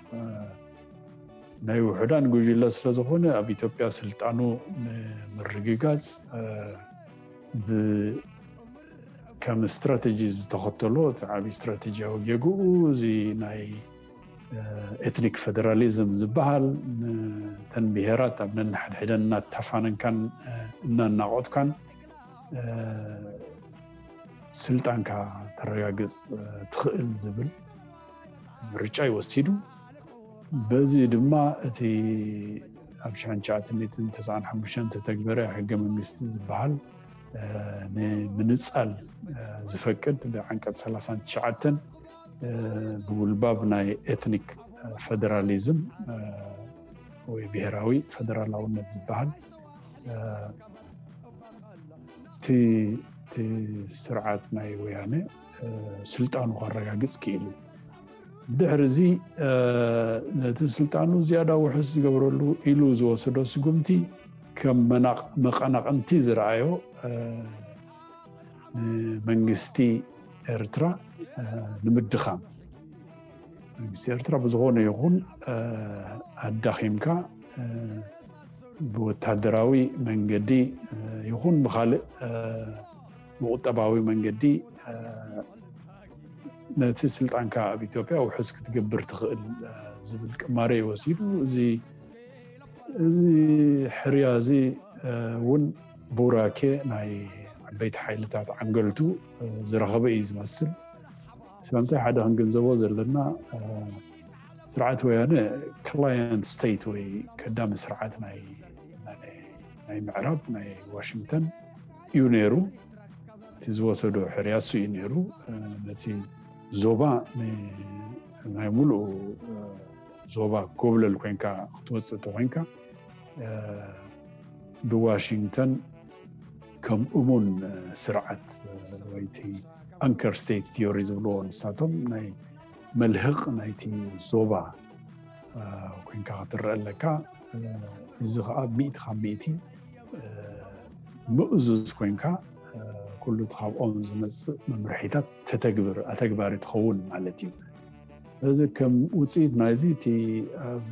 ናይ ውሑዳን ጉጅለ ስለ ዝኾነ ኣብ ኢትዮጵያ ስልጣኑ ንምርግጋፅ ከም ስትራተጂ ዝተኸተሎ እቲ ዓብዪ ስትራተጂያዊ ጌግኡ እዚ ናይ ኤትኒክ ፌደራሊዝም ዝበሃል፣ ነተን ብሄራት ኣብ ነንሓድሕደን እናተፋነንካን እናናቖትካን ስልጣንካ ተረጋግፅ ትኽእል ዝብል ምርጫ ይወሲዱ። በዚ ድማ እቲ ኣብ ሽሕን ትሽዓተ ሚእትን ተስዓን ሓሙሽተን ዝተተግበረ ሕገ መንግስቲ ዝበሃል ንምንፃል ዝፈቅድ ብዓንቀፅ ሰላሳን ትሽዓተን ብጉልባብ ናይ ኤትኒክ ፌደራሊዝም ወይ ብሄራዊ ፌደራላውነት ዝበሃል እቲ ስርዓት ናይ ወያነ ስልጣኑ ከረጋግፅ ክኢሉ። ድሕሪ እዚ ነቲ ስልጣኑ ዝያዳ ውሑስ ዝገብረሉ ኢሉ ዝወሰዶ ስጉምቲ ከም መናቕ-፣ መቐናቕንቲ ዝረኣዮ ንመንግስቲ ኤርትራ ንምድኻም፣ መንግስቲ ኤርትራ ብዝኾነ ይኹን ኣዳኺምካ ብወታደራዊ መንገዲ ይኹን ብኻልእ ብቁጠባዊ መንገዲ ነቲ ስልጣንካ ኣብ ኢትዮጵያ ውሑስ ክትገብር ትኽእል ዝብል ቅማሬ ወሲዱ፣ እዚ እዚ ሕርያ እዚ እውን ቡራኬ ናይ ዓበይቲ ሓይልታት ዓንገልቱ ዝረኸበ እዩ ዝመስል። ስለምንታይ ሓደ ክንግንዘቦ ዘለና፣ ስርዓት ወያነ ክላየንት ስቴት ወይ ከዳሚ ስርዓት ናይ ምዕራብ ናይ ዋሽንግተን እዩ ነይሩ። እቲ ዝወሰዶ ሕርያ እሱ እዩ ነይሩ። ነቲ ዞባ ናይ ሙሉእ ዞባ ጎብለል ኮይንካ ክትወፅእ ተኮይንካ ብዋሽንግተን ከም እሙን ስርዓት ወይ እቲ ኣንከር ስቴት ቲዮሪ ዝብልዎ ንሳቶም ናይ መልህቕ ናይቲ ዞባ ኮይንካ ክትረአ ኣለካ። እዚ ከዓ ሚእቲ ካብ ሚእቲ ምእዙዝ ኮይንካ ኩሉ እቲ ካብኦም ዝመፅእ መምርሒታት ተተግብር ኣተግባሪ ትኸውን ማለት እዩ። እዚ ከም ውፅኢት ናይዚ እቲ ኣብ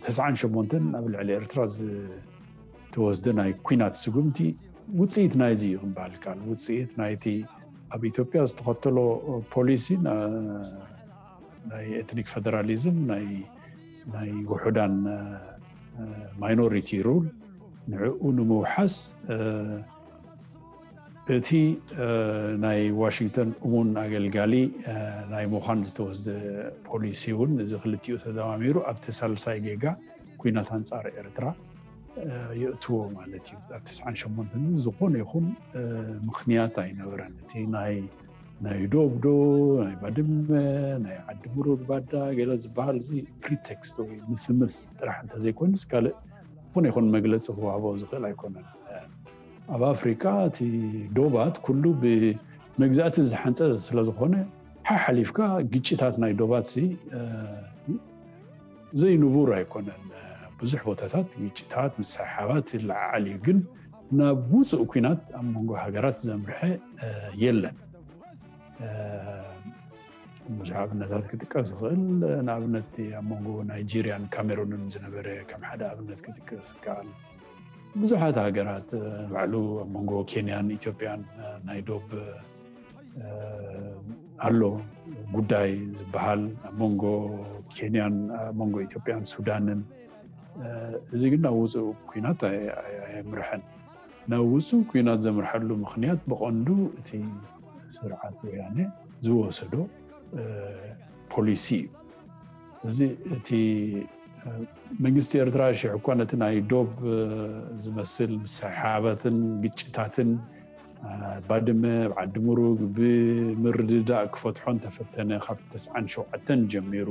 ተስዓን ሸሞንተን ኣብ ልዕሊ ኤርትራ ዝተወስደ ናይ ኩናት ስጉምቲ ውፅኢት ናይዚ እዩ ክበሃል ይከኣል። ውፅኢት ናይቲ ኣብ ኢትዮጵያ ዝተኸተሎ ፖሊሲ ናይ ኤትኒክ ፌደራሊዝም ናይ ውሑዳን ማይኖሪቲ ሩል ንዕኡ ንምውሓስ እቲ ናይ ዋሽንግተን እሙን ኣገልጋሊ ናይ ምዃን ዝተወስደ ፖሊሲ እውን እዚ ክልቲኡ ተደማሚሩ ኣብቲ ሳልሳይ ጌጋ ኩናት ኣንጻር ኤርትራ የእትዎ ማለት እዩ። ኣብ ተስዓን ሸሞንተን ዝኾነ ይኹን ምኽንያት ኣይነበረን። እቲ ናይ ናይ ዶብ ዶ ናይ ባድመ ናይ ዓዲ ሙሩግ ባዳ ገለ ዝበሃል እዚ ፕሪቴክስት ወይ ምስምስ ጥራሕ እንተዘይኮይኑስ ካልእ ዝኾነ ይኹን መግለፂ ክዋህቦ ዝኽእል ኣይኮነን። ኣብ ኣፍሪካ እቲ ዶባት ኩሉ ብመግዛእቲ ዝሓንፀ ስለዝኾነ ሓሓሊፍካ ግጭታት ናይ ዶባት ሲ ዘይንቡር ኣይኮነን። ብዙሕ ቦታታት ግጭታት ምስሕሓባት ይለዓዓል እዩ፣ ግን ናብ ውፁእ ኩናት ኣብ መንጎ ሃገራት ዘምርሐ የለን። ብዙሕ ኣብነታት ክጥቀስ ዝኽእል፣ ንኣብነት ኣብ መንጎ ናይጄርያን ካሜሩንን ዝነበረ ከም ሓደ ኣብነት ክጥቀስ ይከኣል። ብዙሓት ሃገራት ባዕሉ ኣብ መንጎ ኬንያን ኢትዮጵያን ናይ ዶብ ኣሎ ጉዳይ ዝበሃል ኣብ መንጎ ኬንያን ኣብ መንጎ ኢትዮጵያን ሱዳንን። እዚ ግን ናብ ውፁእ ኩናት ኣየምርሐን። ናብ ውፁእ ኩናት ዘምርሐሉ ምኽንያት ብቐንዱ እቲ ስርዓት ወያነ ዝወሰዶ ፖሊሲ እዩ። እዚ እቲ መንግስቲ ኤርትራ ሽሕ እኳ ነቲ ናይ ዶብ ዝመስል ምስሕሓባትን ግጭታትን ባድመ ኣብ ዓዲ ሙሩግ ብምርድዳእ ክፈትሖ እንተፈተነ ካብ ተስዓን ሸውዓተን ጀሚሩ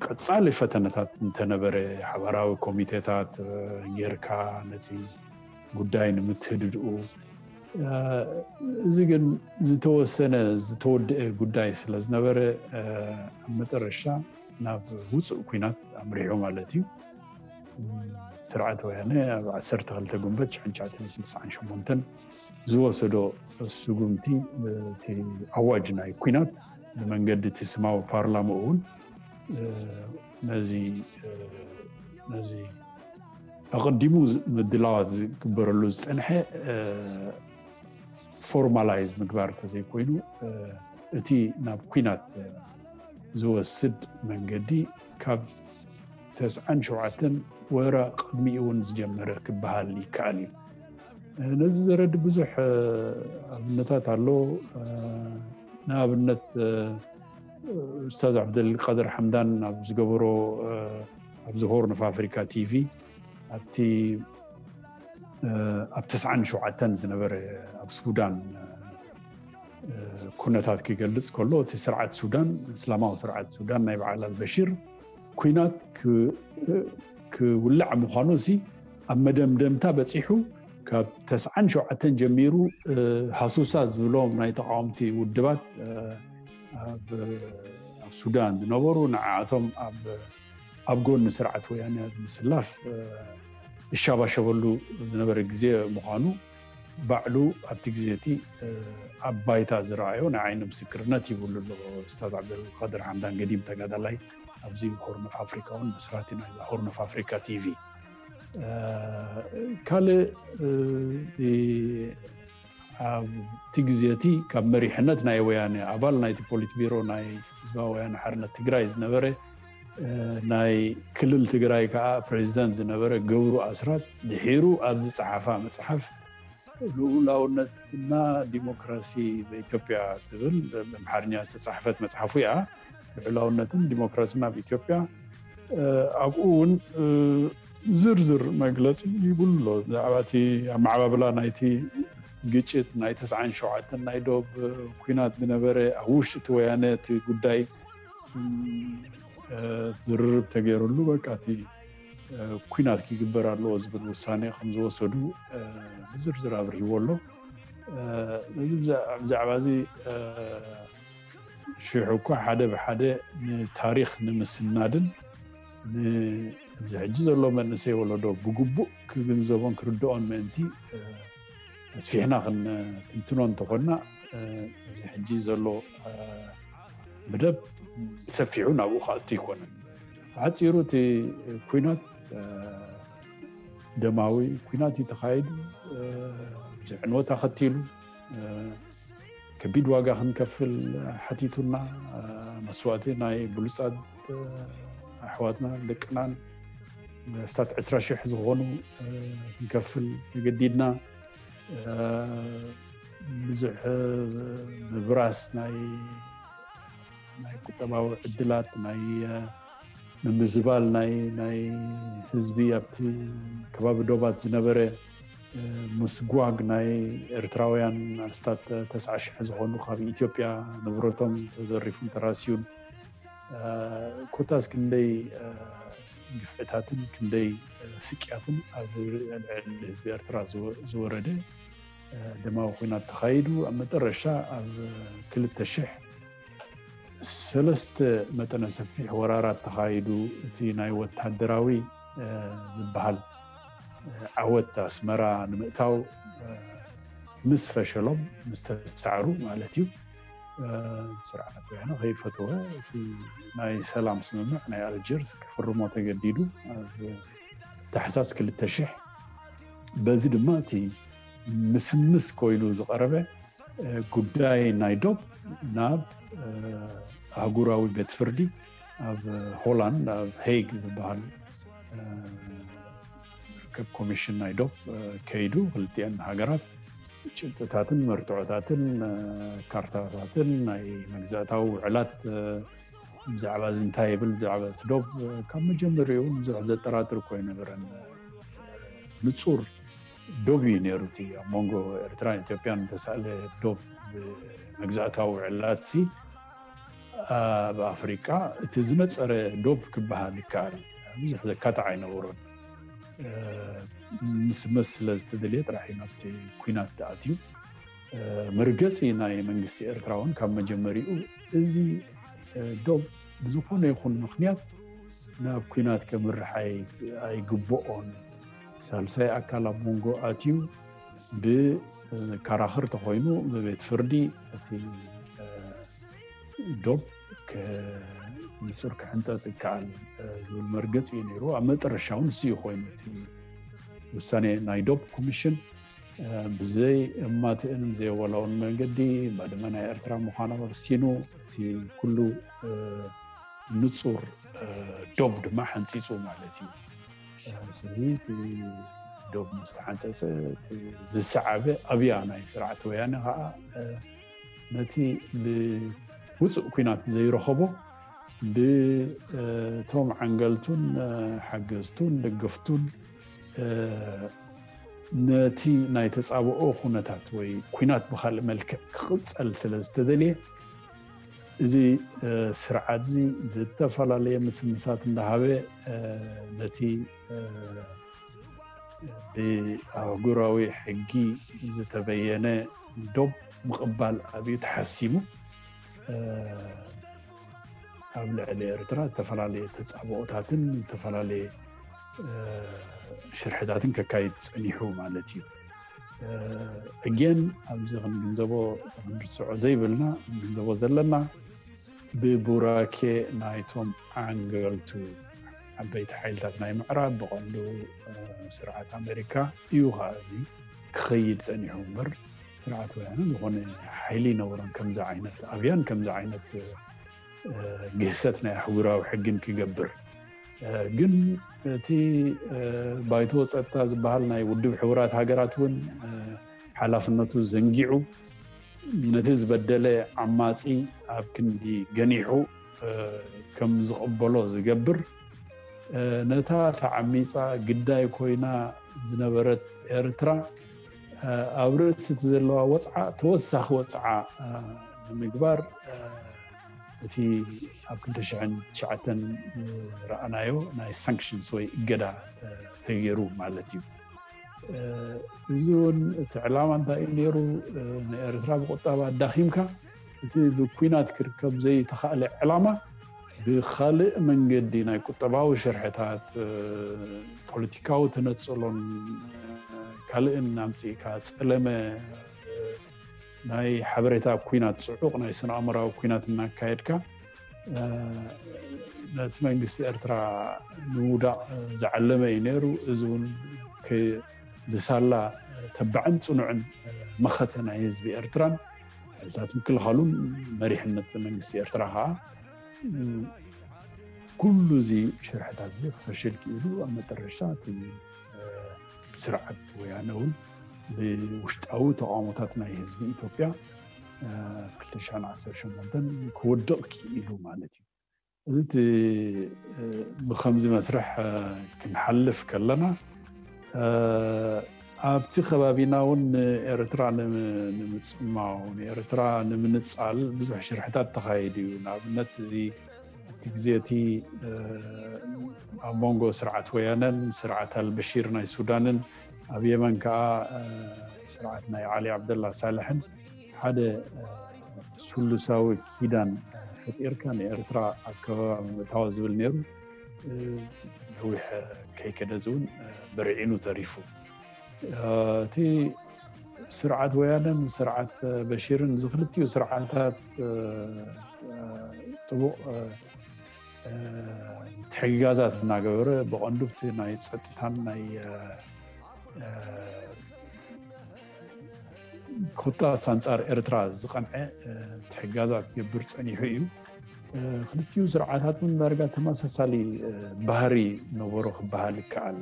ቀፃሊ ፈተነታት እንተነበረ ሓባራዊ ኮሚቴታት ጌርካ ነቲ ጉዳይ ንምትህድድኡ፣ እዚ ግን ዝተወሰነ ዝተወደአ ጉዳይ ስለዝነበረ ኣብ መጠረሻ ናብ ውፁእ ኩናት ኣምሪሑ ማለት እዩ። ስርዓት ወያነ ኣብ ዓሰርተ ክልተ ጉንበት ሽሕን ትሽዓተ ሚእትን ትስዓን ሸሞንተን ዝወሰዶ ስጉምቲ እቲ ኣዋጅ ናይ ኩናት ብመንገዲ እቲ ስማዊ ፓርላማ እውን ነዚ ነዚ ኣቐዲሙ ምድላዋት ዝግበረሉ ዝፀንሐ ፎርማላይዝ ምግባር እንተዘይኮይኑ እቲ ናብ ኩናት ዝወስድ መንገዲ ካብ ተስዓን ሸውዓተን ወራ ቅድሚኡ እውን ዝጀመረ ክበሃል ይከኣል እዩ። ነዚ ዘረድ ብዙሕ ኣብነታት ኣሎ። ንኣብነት ኡስታዝ ዓብደልቃድር ሓምዳን ኣብ ዝገበሮ ኣብዚ ሆርን ኦፍ ኣፍሪካ ቲቪ ኣብቲ ኣብ ተስዓን ሸውዓተን ዝነበረ ኣብ ሱዳን ኩነታት ክገልጽ ከሎ እቲ ስርዓት ሱዳን እስላማዊ ስርዓት ሱዳን ናይ በዓል ኣልበሽር ኩናት ክውላዕ ምዃኑ ሲ ኣብ መደምደምታ በፂሑ ካብ ተስዓን ሸውዓተን ጀሚሩ ሃሱሳ ዝብሎም ናይ ተቃወምቲ ውድባት ኣብ ሱዳን ዝነበሩ ንዓኣቶም ኣብ ጎኒ ስርዓት ወያነ ምስላፍ ይሻባሸበሉ ዝነበረ ግዜ ምዃኑ ባዕሉ ኣብቲ ግዜ እቲ ኣብ ባይታ ዝረኣዮ ናይ ዓይኒ ምስክርነት ይብሉ ኣሎ። ኡስታዝ ዓብደልቃድር ሓምዳን ገዲም ተጋዳላይ ኣብዚ ሆርን ኦፍ ኣፍሪካ እውን መስራቲ ናይዛ ሆርን ኦፍ ኣፍሪካ ቲቪ። ካልእ ኣብቲ ግዜ እቲ ካብ መሪሕነት ናይ ወያነ ኣባል ናይቲ ፖሊት ቢሮ ናይ ህዝባዊ ወያነ ሓርነት ትግራይ ዝነበረ ናይ ክልል ትግራይ ከዓ ፕሬዚደንት ዝነበረ ገብሩ ኣስራት ድሒሩ ኣብ ዝፀሓፋ መፅሓፍ ልኡላውነትና ዲሞክራሲ በኢትዮጵያ ትብል ብኣምሓርኛ ዝተፃሕፈት መፅሓፉ እያ። ልኡላውነትን ዲሞክራሲን ኣብ ኢትዮጵያ። ኣብኡ እውን ዝርዝር መግለፂ ይብሉ ኣሎ ብዛዕባ እቲ ኣመዓባብላ ናይቲ ግጭት ናይ ተስዓን ሸውዓተን ናይ ዶብ ኩናት ዝነበረ ኣብ ውሽጢ እቲ ወያነ እቲ ጉዳይ ዝርርብ ተገይሩሉ በቃ እቲ ኩናት ክግበር ኣለዎ ዝብል ውሳኔ ከም ዝወሰዱ ብዝርዝር ኣብርሂዎ ኣሎ። እዚ ብዛዕባ እዚ ሽሕ እኳ ሓደ ብሓደ ንታሪኽ ንምስናድን ንዚ ሕጂ ዘሎ መንእሰይ ወለዶ ብግቡእ ክግንዘቦን ክርድኦን ምእንቲ ኣስፊሕና ክንትንትኖ እንተኾንና እዚ ሕጂ ዘሎ መደብ ሰፊሑ ናብኡ ክኣቱ ኣይኮነን። ብሓፂሩ እቲ ኩናት ደማዊ ኩናት እዩ ተኻይዱ። ብዙሕ ዕንወት ኣኸቲሉ። ከቢድ ዋጋ ክንከፍል ሓቲቱና። መስዋእቲ ናይ ብሉፃት ኣሕዋትና ደቅናን ክሳት ዕስራ ሽሕ ዝኾኑ ክንከፍል ተገዲድና። ብዙሕ ምብራስ ናይ ናይ ቁጠባዊ ዕድላት ናይ ምምዝባል ናይ ናይ ህዝቢ ኣብቲ ከባቢ ዶባት ዝነበረ ምስጓግ ናይ ኤርትራውያን ኣስታት ተስዓ ሽሕ ዝኾኑ ካብ ኢትዮጵያ ንብረቶም ተዘሪፉን ተራስዩን ኮታስ ክንደይ ግፍዕታትን ክንደይ ስቅያትን ኣብ ልዕሊ ህዝቢ ኤርትራ ዝወረደ ደማዊ ኩናት ተኻይዱ ኣብ መጠረሻ ኣብ ክልተ ሽሕ ሰለስተ መጠነ ሰፊሕ ወራራት ተኻይዱ እቲ ናይ ወታደራዊ ዝበሃል ዓወት ኣስመራ ንምእታው ምስ ፈሸሎም ምስ ተሳዕሩ ማለት እዩ። ስርዓት ወያነ ከይፈተወ እቲ ናይ ሰላም ስምምዕ ናይ ኣልጀርስ ክፍርሞ ተገዲዱ ኣብ ታሕሳስ ክልተ ሽሕ። በዚ ድማ እቲ ምስምስ ኮይኑ ዝቐረበ ጉዳይ ናይ ዶብ ናብ ኣህጉራዊ ቤት ፍርዲ ኣብ ሆላንድ ኣብ ሄግ ዝበሃል ርከብ ኮሚሽን ናይ ዶብ ከይዱ ክልቲአን ሃገራት ጭብጥታትን መርትዖታትን ካርታታትን ናይ መግዛእታዊ ውዕላት ብዛዕባ እዚ እንታይ ይብል ብዛዕባ እቲ ዶብ ካብ መጀመሪኡ ብዙሕ ዘጠራጥር እኮ ኣይነበረን። ንፁር ዶብ እዩ ነይሩ እቲ ኣብ መንጎ ኤርትራን ኢትዮጵያን ተሳእለ ዶብ ብመግዛእታዊ ውዕላት ሲ ኣብ ኣፍሪቃ እቲ ዝነፀረ ዶብ ክበሃል ይከኣል ብዙሕ ዘካትዕ ኣይነበሮን። ምስ ምስ ስለ ዝተደልየ ጥራሕ እዩ ናብቲ ኩናት ተኣትዩ። መርገፂ ናይ መንግስቲ ኤርትራ እውን ካብ መጀመሪኡ እዚ ዶብ ብዝኾነ ይኹን ምክንያት ናብ ኩናት ከምርሕ ኣይግብኦን። ሳልሳይ ኣካል ኣብ መንጎ ኣትዩ ብካራኽር ተኾይኑ ብቤት ፍርዲ እቲ ዶብ ንፁር ክሕንፀፅ ይከኣል ዝብል መርገፂ እዩ ነይሩ። ኣብ መጠረሻ እውን እሱ እዩ ኮይኑ እቲ ውሳኔ ናይ ዶብ ኮሚሽን ብዘይ እማትእን ብዘይ ወላውን መንገዲ ባድመ ናይ ኤርትራ ምዃና ወሲኑ እቲ ኩሉ ንፁር ዶብ ድማ ሓንፂፁ ማለት እዩ። ስለዚ ዶብ ምስ ተሓንፀፀ ዝሰዓበ ኣብያ ናይ ስርዓት ወያነ ከዓ ነቲ ብውፁእ ኩናት ዘይረኸቦ ብቶም ዓንገልቱን ሓገዝቱን ደገፍቱን ነቲ ናይ ተፃብኦ ኩነታት ወይ ኩናት ብካልእ መልክዕ ክቕፀል ስለ ዝተደልየ እዚ ስርዓት እዚ ዝተፈላለየ ምስምሳት እንዳሃበ ነቲ ብኣህጉራዊ ሕጊ ዝተበየነ ዶብ ምቕባል ኣብዩ ተሓሲሙ ኣብ ልዕሊ ኤርትራ ዝተፈላለየ ተፃብኦታትን ዝተፈላለየ ሽርሕታትን ከካይድ ፀኒሑ ማለት እዩ። እጌን ኣብዚ ክንግንዘቦ ክንርስዖ ዘይብልና ክንግንዘቦ ዘለና ብቡራኬ ናይቶም ዓንገልቱ ዓበይቲ ሓይልታት ናይ ምዕራብ ብቐንዱ ስርዓት ኣሜሪካ እዩ ከዓ እዚ ክኸይድ ፀኒሑ እምበር ስርዓት ወያነ ዝኾነ ሓይሊ ይነበሮን ከምዚ ዓይነት ኣብያን ከምዚ ዓይነት ግህሰት ናይ ኣህጉራዊ ሕግን ክገብር ግን እቲ ባይቶ ፀጥታ ዝበሃል ናይ ውድብ ሕቡራት ሃገራት እውን ሓላፍነቱ ዘንጊዑ ነቲ ዝበደለ ዓማጺ ኣብ ክንዲ ገኒሑ ከም ዝቕበሎ ዝገብር፣ ነታ ተዓሚጻ ግዳይ ኮይና ዝነበረት ኤርትራ ኣብ ርእሲ እቲ ዘለዋ ወጽዓ ተወሳኺ ወጽዓ ንምግባር፣ እቲ ኣብ ክልተ ሽሕን ትሽዓተን ዝረኣናዮ ናይ ሳንክሽንስ ወይ እገዳ ተገይሩ ማለት እዩ። እዚ እውን እቲ ዕላማ እንታይ እዩ ነይሩ? ንኤርትራ ብቁጠባ ኣዳኺምካ እቲ ብኩናት ክርከብ ዘይተኻእለ ዕላማ ብኻልእ መንገዲ ናይ ቁጠባዊ ሽርሕታት፣ ፖለቲካዊ ተነጽሎን ካልእን ኣምጺእካ ጸለመ ናይ ሓበሬታ ኩናት፣ ጽዑቕ ናይ ስነ ኣእምራዊ ኩናት እናካየድካ ነቲ መንግስቲ ኤርትራ ንምውዳቕ ዝዓለመ እዩ ነይሩ። እዚ እውን ብሳላ ተባዕን ጽኑዕን መኸተ ናይ ህዝቢ ኤርትራን ሓይልታት ምክልኻሉን መሪሕነት መንግስቲ ኤርትራ ከዓ ኩሉ እዚ ሽርሕታት እዚ ክፈሽል ክኢሉ ኣብ መጠረሻ እቲ ስርዓት ወያነ እውን ብውሽጣዊ ተቃውሞታት ናይ ህዝቢ ኢትዮጵያ ክልተ ሽሕን ዓሰርተ ሸሞንተን ክወድቕ ክኢሉ ማለት እዩ። እዚ እቲ ብከምዚ መስርሕ ክንሓልፍ ከለና ኣብቲ ከባቢና እውን ንኤርትራ ንምጽማው ንኤርትራ ንምንጻል ብዙሕ ሽርሕታት ተኻይዱ እዩ። ንኣብነት እዚ ኣብቲ ግዜ እቲ ኣብ መንጎ ስርዓት ወያነን ስርዓት ኣልበሺር ናይ ሱዳንን ኣብ የመን ከዓ ስርዓት ናይ ዓሊ ዓብደላ ሳልሕን ሓደ ስሉሳዊ ኪዳን ፈጢርካ ንኤርትራ ኣብ ከበባ ምእታዋ ዝብል ነይሩ። ነዊሕ ከይከደ እዚ እውን በርዒኑ ተሪፉ። እቲ ስርዓት ወያነን ስርዓት በሺርን እዚ ክልቲኡ ስርዓታት ጥቡቕ ምትሕግጋዛት እናገበረ ብቐንዱ እቲ ናይ ጸጥታን ናይ ኮታስ ኣንጻር ኤርትራ ዝቐንዐ ምትሕግጋዛት ክገብር ጸኒሑ እዩ። ክልቲኡ ስርዓታት እውን ዳርጋ ተመሳሳሊ ባህሪ ነበሮ ክበሃል ይከኣል።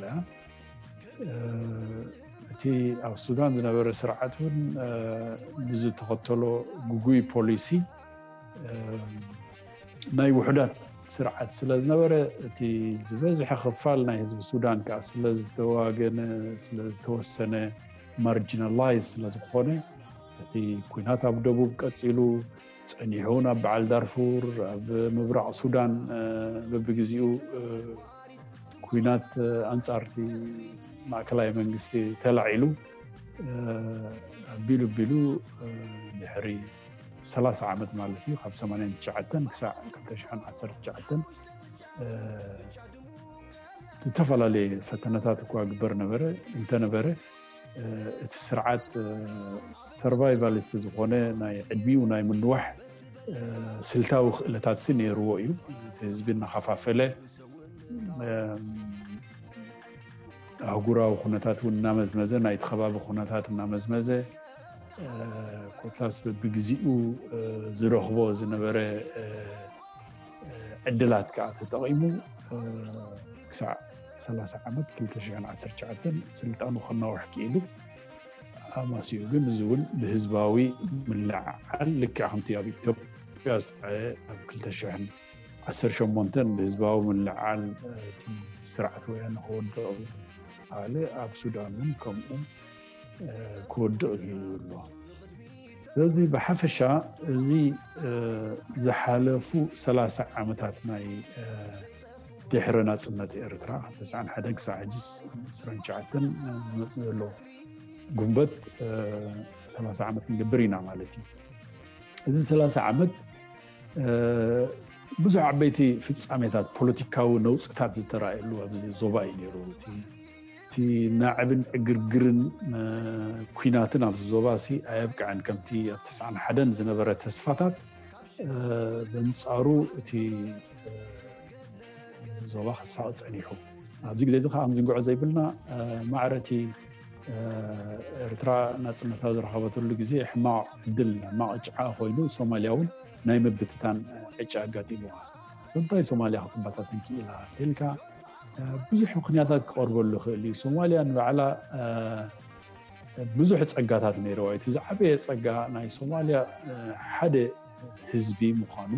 እቲ ኣብ ሱዳን ዝነበረ ስርዓት እውን ብዝተኸተሎ ግጉይ ፖሊሲ ናይ ውሑዳት ስርዓት ስለ ዝነበረ እቲ ዝበዝሐ ክፋል ናይ ህዝቢ ሱዳን ከዓ ስለ ዝተዋገነ ስለ ዝተወሰነ ማርጂናላይዝ ስለ ዝኾነ እቲ ኩናት ኣብ ደቡብ ቀፂሉ ጸኒሑ እውን ኣብ በዓል ዳርፉር ኣብ ምብራቕ ሱዳን በብግዜኡ ኩናት ኣንጻርቲ ማእከላይ መንግስቲ ተላዒሉ ኣቢሉ ኣቢሉ ድሕሪ ሰላሳ ዓመት ማለት እዩ ካብ ሰማንያን ትሽዓተን ክሳዕ ክልተ ሽሕን ዓሰርተ ትሽዓተን ዝተፈላለየ ፈተነታት እኳ ግበር ነበረ እንተነበረ እቲ ስርዓት ሰርቫይቫሊስት ዝኾነ ናይ ዕድሚኡ ናይ ምንዋሕ ስልታዊ ክእለታት ሲ ነይርዎ እዩ። ህዝቢ እናኸፋፈለ ኣህጉራዊ ኩነታት እውን እናመዝመዘ ናይቲ ከባቢ ኩነታት እናመዝመዘ ኮታስ በብግዚኡ ዝረኽቦ ዝነበረ ዕድላት ከዓ ተጠቒሙ ክሳዕ ሰላሳ ዓመት ክልተ ሽሕን ዓሰርተ ትሽዓተን ስልጣኑ ከናውሕ ክኢሉ ኣማሲኡ ግን እዚ እውን ብህዝባዊ ምልዕዓል ልክዕ ከምቲ ኣብ ኢትዮጵያ ዝጠዐ ኣብ ክልተ ሽሕን ዓሰርተ ሸሞንተን ብህዝባዊ ምልዕዓል እቲ ስርዓት ወያነ ክወድቕ ዝኸኣለ ኣብ ሱዳን እውን ከምኡ ክወድቕ እዩ ዘሎ። ስለዚ ብሓፈሻ ጉንበት እዚ ዝሓለፉ ሰላሳ ዓመታት ናይ ድሕሪ ናፅነት ኤርትራ ካብ ተስዓን ሓደን ክሳዕ ሕጂ ዕስራን ትሽዓተን ዝመፅእ ዘሎ ጉንበት ሰላሳ ዓመት ክንገብር ኢና ማለት እዩ። እዚ ሰላሳ ዓመት ብዙሕ ዓበይቲ ፍፃሜታት ፖለቲካዊ ነውፅታት ዝተረኣየሉ ኣብዚ ዞባ እዩ ነይሩ። እቲ ናዕብን ዕግርግርን ኩናትን ኣብዚ ዞባ ሲ ኣየብቅዐን። ከምቲ ኣብ ተስዓን ሓደን ዝነበረ ተስፋታት በንፃሩ እቲ ዞባ ክሳቕ ፀኒሑ ኣብዚ ግዜ እዚ ከዓ ምዝንግዖ ዘይብልና ማዕረ እቲ ኤርትራ ናፅነታ ዝረኸበትሉ ግዜ ሕማቕ ዕድል ሕማቕ ጭዓ ኮይኑ ሶማልያ እውን ናይ ምብትታን ዕጫ ኣጋጢምዋ። እንታይ ሶማልያ ክትበታተን ክኢላ ኢልካ ብዙሕ ምክንያታት ክቐርበሉ ይኽእል እዩ። ሶማልያ ንባዕላ ብዙሕ ጸጋታት ነይርዋ። እቲ ዝዓበየ ጸጋ ናይ ሶማልያ ሓደ ህዝቢ ምዃኑ፣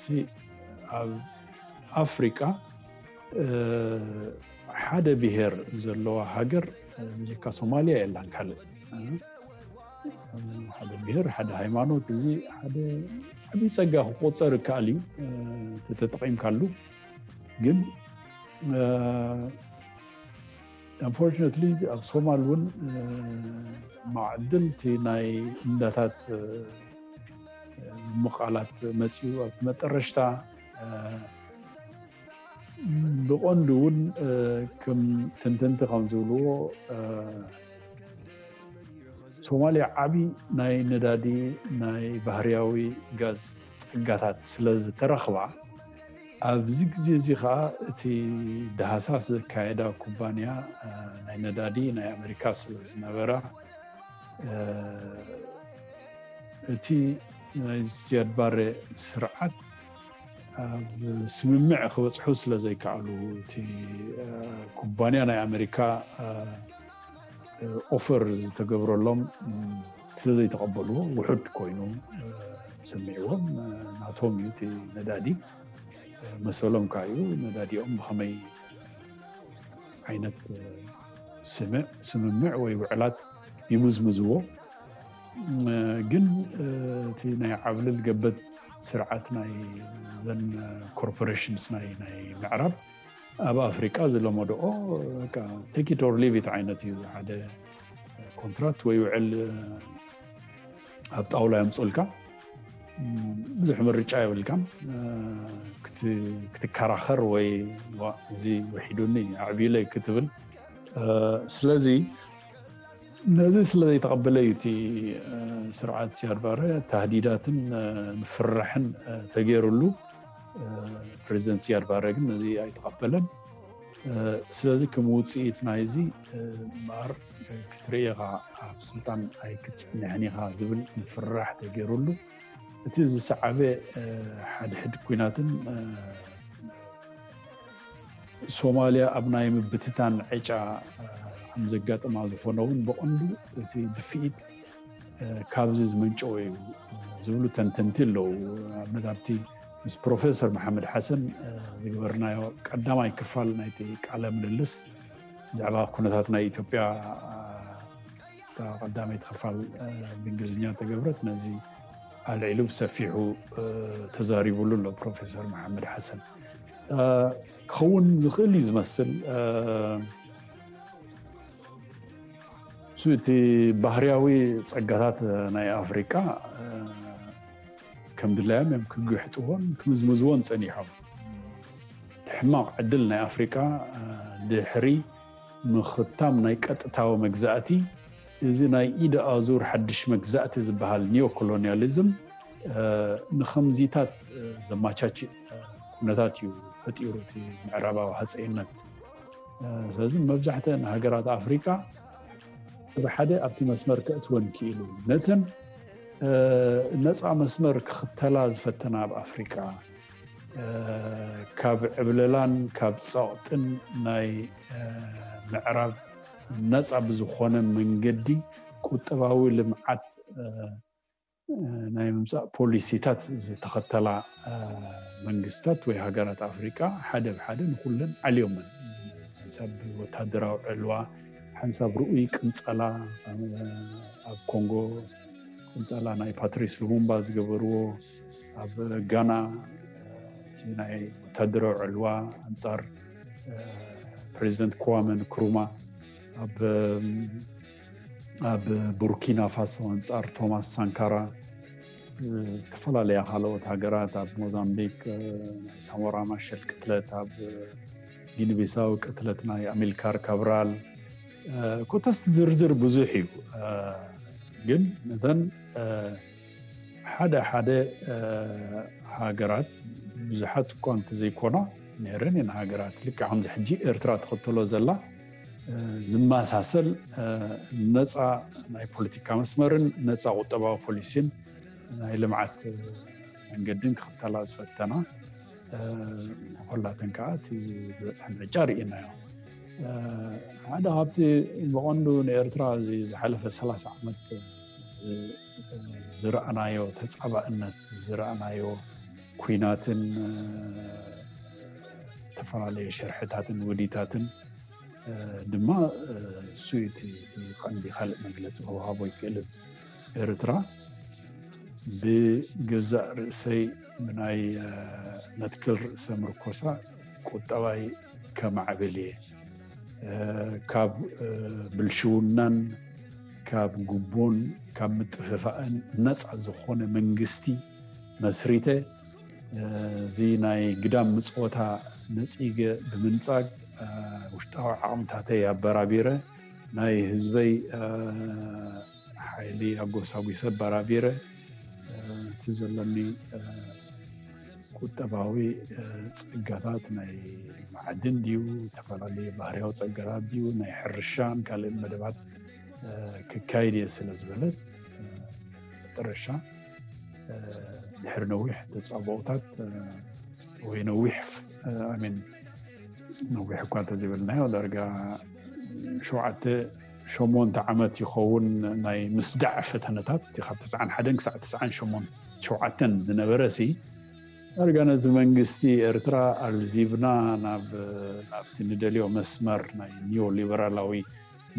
ሲ ኣብ ኣፍሪቃ ሓደ ብሄር ዘለዋ ሃገር ብጀካ ሶማልያ የላን። ካልእ ሓደ ብሄር፣ ሓደ ሃይማኖት፣ እዚ ሓደ ዓብዪ ጸጋ ክቆጸር ይከኣል እዩ ተተጠቒምካሉ። ግን ኣንፎርችነትሊ ኣብ ሶማል እውን ማዕድልቲ ናይ እንዳታት ምቃላት መፅዩ ኣብ መጠረሽታ ብቐንዱ እውን ከም ትንትንቲ ከም ዝብልዎ ሶማልያ ዓቢ ናይ ነዳዲ፣ ናይ ባህርያዊ ጋዝ ጸጋታት ስለ ዝተረኽባ ኣብዚ ግዜ እዚ ኸዓ እቲ ዳህሳስ ዘካየዳ ኩባንያ ናይ ነዳዲ ናይ ኣሜሪካ ስለ ዝነበራ እቲ ናይ ዝያድ ባረ ስርዓት ኣብ ስምምዕ ክበፅሑ ስለ ዘይከኣሉ እቲ ኩባንያ ናይ ኣሜሪካ ኦፈር ዝተገብረሎም ስለ ዘይተቐበልዎ ውሑድ ኮይኑ ሰሚዕዎም። ናቶም እዩ እቲ ነዳዲ መሰሎም ከዓ እዩ ነዳዲኦም ብኸመይ ዓይነት ስምምዕ ወይ ውዕላት ይምዝምዝዎ። ግን እቲ ናይ ዓብልል ገበት ስርዓት ናይ ዘን ኮርፖሬሽንስ ናይ ናይ ምዕራብ ኣብ ኣፍሪቃ ዝለመድኦ take it or leave it ዓይነት እዩ። ሓደ ኮንትራክት ወይ ውዕል ኣብ ጣውላ የምፅልካ ብዙሕ ምርጫ የብልካን ክትከራኸር ወይ እዚ ውሒዱኒ ኣዕብዩለይ ክትብል። ስለዚ ነዚ ስለ ዘይተቐበለ እዩ እቲ ስርዓት ሲያድ ባረ ታህዲዳትን ምፍርራሕን ተገይሩሉ ፕሬዚደንት ሲያድ ባረ ግን ነዚ ኣይተቐበለን። ስለዚ ከም ውፅኢት ናይዚ እምበኣር ክትርኢ ኢኻ ኣብ ስልጣን ኣይክትፀንሕን ኢኻ ዝብል ምፍርራሕ ተገይሩሉ እቲ ዝሰዓበ ሓድሕድ ኩናትን ሶማልያ ኣብ ናይ ምብትታን ዕጫ ከም ዘጋጥማ ዝኾነ እውን ብቐንዱ እቲ ድፍኢት ካብዚ ዝመንጨወ እዩ ዝብሉ ተንተንቲ ኣለዉ። ኣብነት ኣብቲ ምስ ፕሮፌሰር መሓመድ ሓሰን ዝገበርናዮ ቀዳማይ ክፋል ናይቲ ቃለ ምልልስ ብዛዕባ ኩነታት ናይ ኢትዮጵያ ቀዳመይቲ ክፋል ብእንግሊዝኛ ተገብረት ነዚ ኣልዒሉ ብሰፊሑ ተዛሪቡሉ ኣሎ ፕሮፌሰር መሓመድ ሓሰን። ክኸውን ዝኽእል እዩ ዝመስል እቲ ባህርያዊ ጸጋታት ናይ ኣፍሪቃ ከም ድላዮም እዮም ክግሕጥዎን ክምዝምዝዎን ጸኒሖም። ሕማቕ ዕድል ናይ ኣፍሪቃ ድሕሪ ምኽታም ናይ ቀጥታዊ መግዛእቲ እዚ ናይ ኢድ ኣዙር ሓድሽ መግዛእቲ ዝበሃል ኒዮኮሎኒያሊዝም ንኸምዚታት ዘማቻች ኩነታት እዩ ፈጢሩ እቲ ምዕራባዊ ሃፀይነት። ስለዚ መብዛሕተን ሃገራት ኣፍሪቃ ሓደ ኣብቲ መስመር ከእትወን ክኢሉ ነተን ነፃ መስመር ክኽተላ ዝፈተና ኣብ ኣፍሪቃ ካብ ዕብለላን ካብ ጸቕጥን ናይ ምዕራብ ነጻ ብዝኾነ መንገዲ ቁጠባዊ ልምዓት ናይ ምምጻእ ፖሊሲታት ዝተኸተላ መንግስታት ወይ ሃገራት ኣፍሪቃ ሓደ ብሓደ ንኩለን ዓልዮመን። ሓንሳብ ወታደራዊ ዕልዋ፣ ሓንሳብ ርኡይ ቅንጸላ ኣብ ኮንጎ ቅንጸላ ናይ ፓትሪስ ሉሙምባ ዝገበርዎ፣ ኣብ ጋና እቲ ናይ ወታደራዊ ዕልዋ ኣንጻር ፕሬዚደንት ክዋመ ንክሩማ፣ ኣብ ቡርኪና ፋሶ ኣንጻር ቶማስ ሳንካራ፣ ዝተፈላለያ ካልኦት ሃገራት ኣብ ሞዛምቢክ ናይ ሳሞራ ማሸል ቅትለት፣ ኣብ ጊኒቢሳዊ ቅትለት ናይ ኣሚልካር ካብራል ኮታስ ዝርዝር ብዙሕ እዩ። ግን ነተን ሓደ ሓደ ሃገራት ብዙሓት እኳ እንተዘይኮና ነይረን እየን ሃገራት ልክዕ ከምዚ ሕጂ ኤርትራ ትኽተሎ ዘላ ዝመሳሰል ነፃ ናይ ፖለቲካ መስመርን ነፃ ቁጠባዊ ፖሊሲን ናይ ልምዓት መንገድን ክኽተላ ዝፈተና ኩላተን ከዓ እቲ ዝበፅሐ ምርጫ ርኢናዮ። ሓደ ካብቲ ብቐንዱ ንኤርትራ እዚ ዝሓለፈ ሰላሳ ዓመት ዝ- ዝረኣናዮ ተጻባእነት፣ ዝረኣናዮ ኩናትን ዝተፈላለዩ ሽርሕታትን ውዲታትን ድማ እሱ እቲ ቀንዲ ካልእ መግለፂ ክወሃቦ ይክእልን። ኤርትራ ብገዛእ ርእሰይ ብናይ መትክል ርእሰ ምርኮሳ ቁጠባይ ከማዕብል እየ፣ ካብ ብልሽውናን ካብ ጉቦን ካብ ምጥፍፋእን ነፃ ዝኾነ መንግስቲ መስሪተ፣ እዚ ናይ ግዳም ምፅወታ ነፂገ ብምንፃግ ውሽጣዊ ዓቕምታተይ ኣበራቢረ፣ ናይ ህዝበይ ሓይሊ ኣጎሳጒሰ ኣበራቢረ፣ እቲ ዘለኒ ቁጠባዊ ፀጋታት ናይ ማዕድን ድዩ፣ ዝተፈላለዩ ባህርያዊ ፀጋታት ድዩ፣ ናይ ሕርሻን ካልእን መደባት ክካይድ እየ ስለ ዝበለት፣ መጠረሻ ድሕሪ ነዊሕ ተፃብኦታት ወይ ነዊሕ ኣሜን ነዊሕ እኳ እንተዘይበልናዮ ዳርጋ ሸውዓተ ሸሞንተ ዓመት ይኸውን ናይ ምስዳዕ ፈተነታት፣ እቲ ካብ ተስዓን ሓደን ክሳዕ ተስዓን ሸሞንተ ሸውዓተን ዝነበረ ሲ ዳርጋ ነዚ መንግስቲ ኤርትራ ኣልዚብና ናብ ናብቲ ንደልዮ መስመር ናይ ኒዮ ሊበራላዊ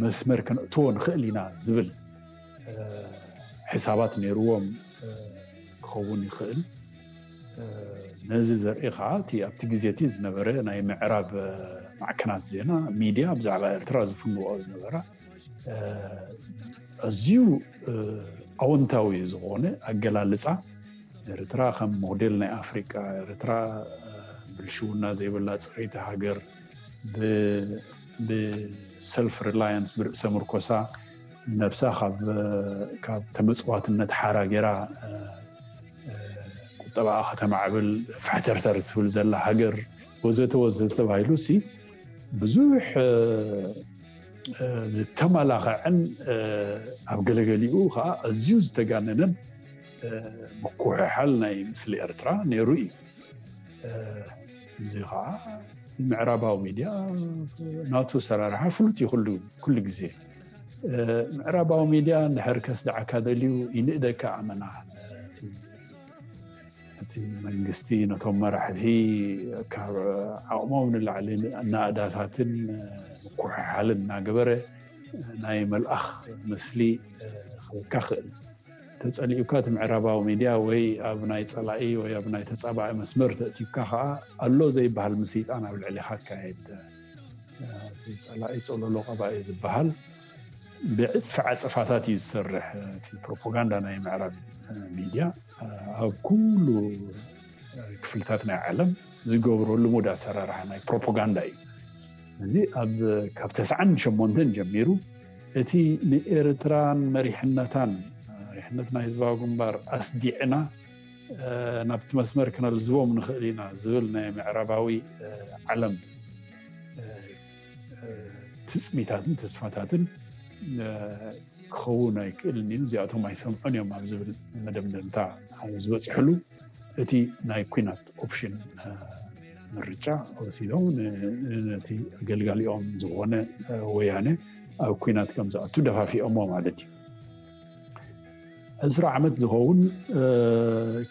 መስመር ከነእትዎ ንኽእል ኢና ዝብል ሕሳባት ነይርዎም ክኸውን ይኽእል። ነዚ ዘርኢ ከዓ እቲ ኣብቲ ግዜ እቲ ዝነበረ ናይ ምዕራብ ማዕከናት ዜና ሚድያ ብዛዕባ ኤርትራ ዝፍንዎ ዝነበራ ኣዝዩ ኣወንታዊ ዝኾነ ኣገላልፃ ኤርትራ ከም ሞዴል ናይ ኣፍሪቃ፣ ኤርትራ ብልሽውና ዘይብላ ፅሬቲ ሃገር፣ ብሰልፍ ሪላያንስ ብርእሰ ምርኮሳ ነብሳ ካብ ተመፅዋትነት ሓራ ገይራ ቁጠባኣ ከተማዕብል ፋሕተርተር ትብል ዘላ ሃገር ወዘተ ወዘተ ተባሂሉ ሲ ብዙሕ ዝተመላኸዐን ኣብ ገለገሊኡ ከዓ ኣዝዩ ዝተጋነነን ምኩሕሓል ናይ ምስሊ ኤርትራ ነይሩ እዩ። እዚ ከዓ ምዕራባዊ ሚድያ ናቱ ኣሰራርሓ ፍሉጥ እዩ። ኩሉ ግዜ ምዕራባዊ ሚድያ እንድሕር ከስድዓካ ደልዩ ይንእደካ ኣመና። እቲ መንግስቲ ነቶም መራሕቲ ካብ ዓቕሞም ንላዕሊ ናእዳታትን ምኩሕሓልን እናገበረ ናይ መልኣኽ ምስሊ ክህበካ ክእል። ተፀሊኡካ እቲ ምዕራባዊ ሚድያ ወይ ኣብ ናይ ፀላኢ ወይ ኣብ ናይ ተፃባኢ መስመር ተእትዩካ ከዓ ኣሎ ዘይበሃል ምስይጣን ኣብ ልዕሊካ ኣካየድ። እቲ ፀላኢ ፀሎሎ ቀባኢ ዝበሃል ብዕፅፊ ዓፀፋታት እዩ ዝሰርሕ። እቲ ፕሮፓጋንዳ ናይ ምዕራብ ሚድያ ኣብ ኩሉ ክፍልታት ናይ ዓለም ዝገብሮ ልሙድ ኣሰራርሓ ናይ ፕሮፓጋንዳ እዩ። እዚ ኣብ ካብ ተስዓን ሸሞንተን ጀሚሩ እቲ ንኤርትራን መሪሕነታን መሪሕነት ናይ ህዝባዊ ግንባር ኣስዲዕና ናብቲ መስመር ክነልዝቦም ንኽእል ኢና ዝብል ናይ ምዕራባዊ ዓለም ትፅቢታትን ተስፋታትን ክኸውን ኣይክእልን እዩ፣ እዚኣቶም ኣይሰምዑን እዮም ኣብ ዝብል መደምደምታ ዝበፅሕሉ እቲ ናይ ኩናት ኦፕሽን ምርጫ ወሲዶም ነቲ ኣገልጋሊኦም ዝኾነ ወያነ ኣብ ኩናት ከም ዝኣቱ ደፋፊኦሞ ማለት እዩ። ዕስራ ዓመት ዝኸውን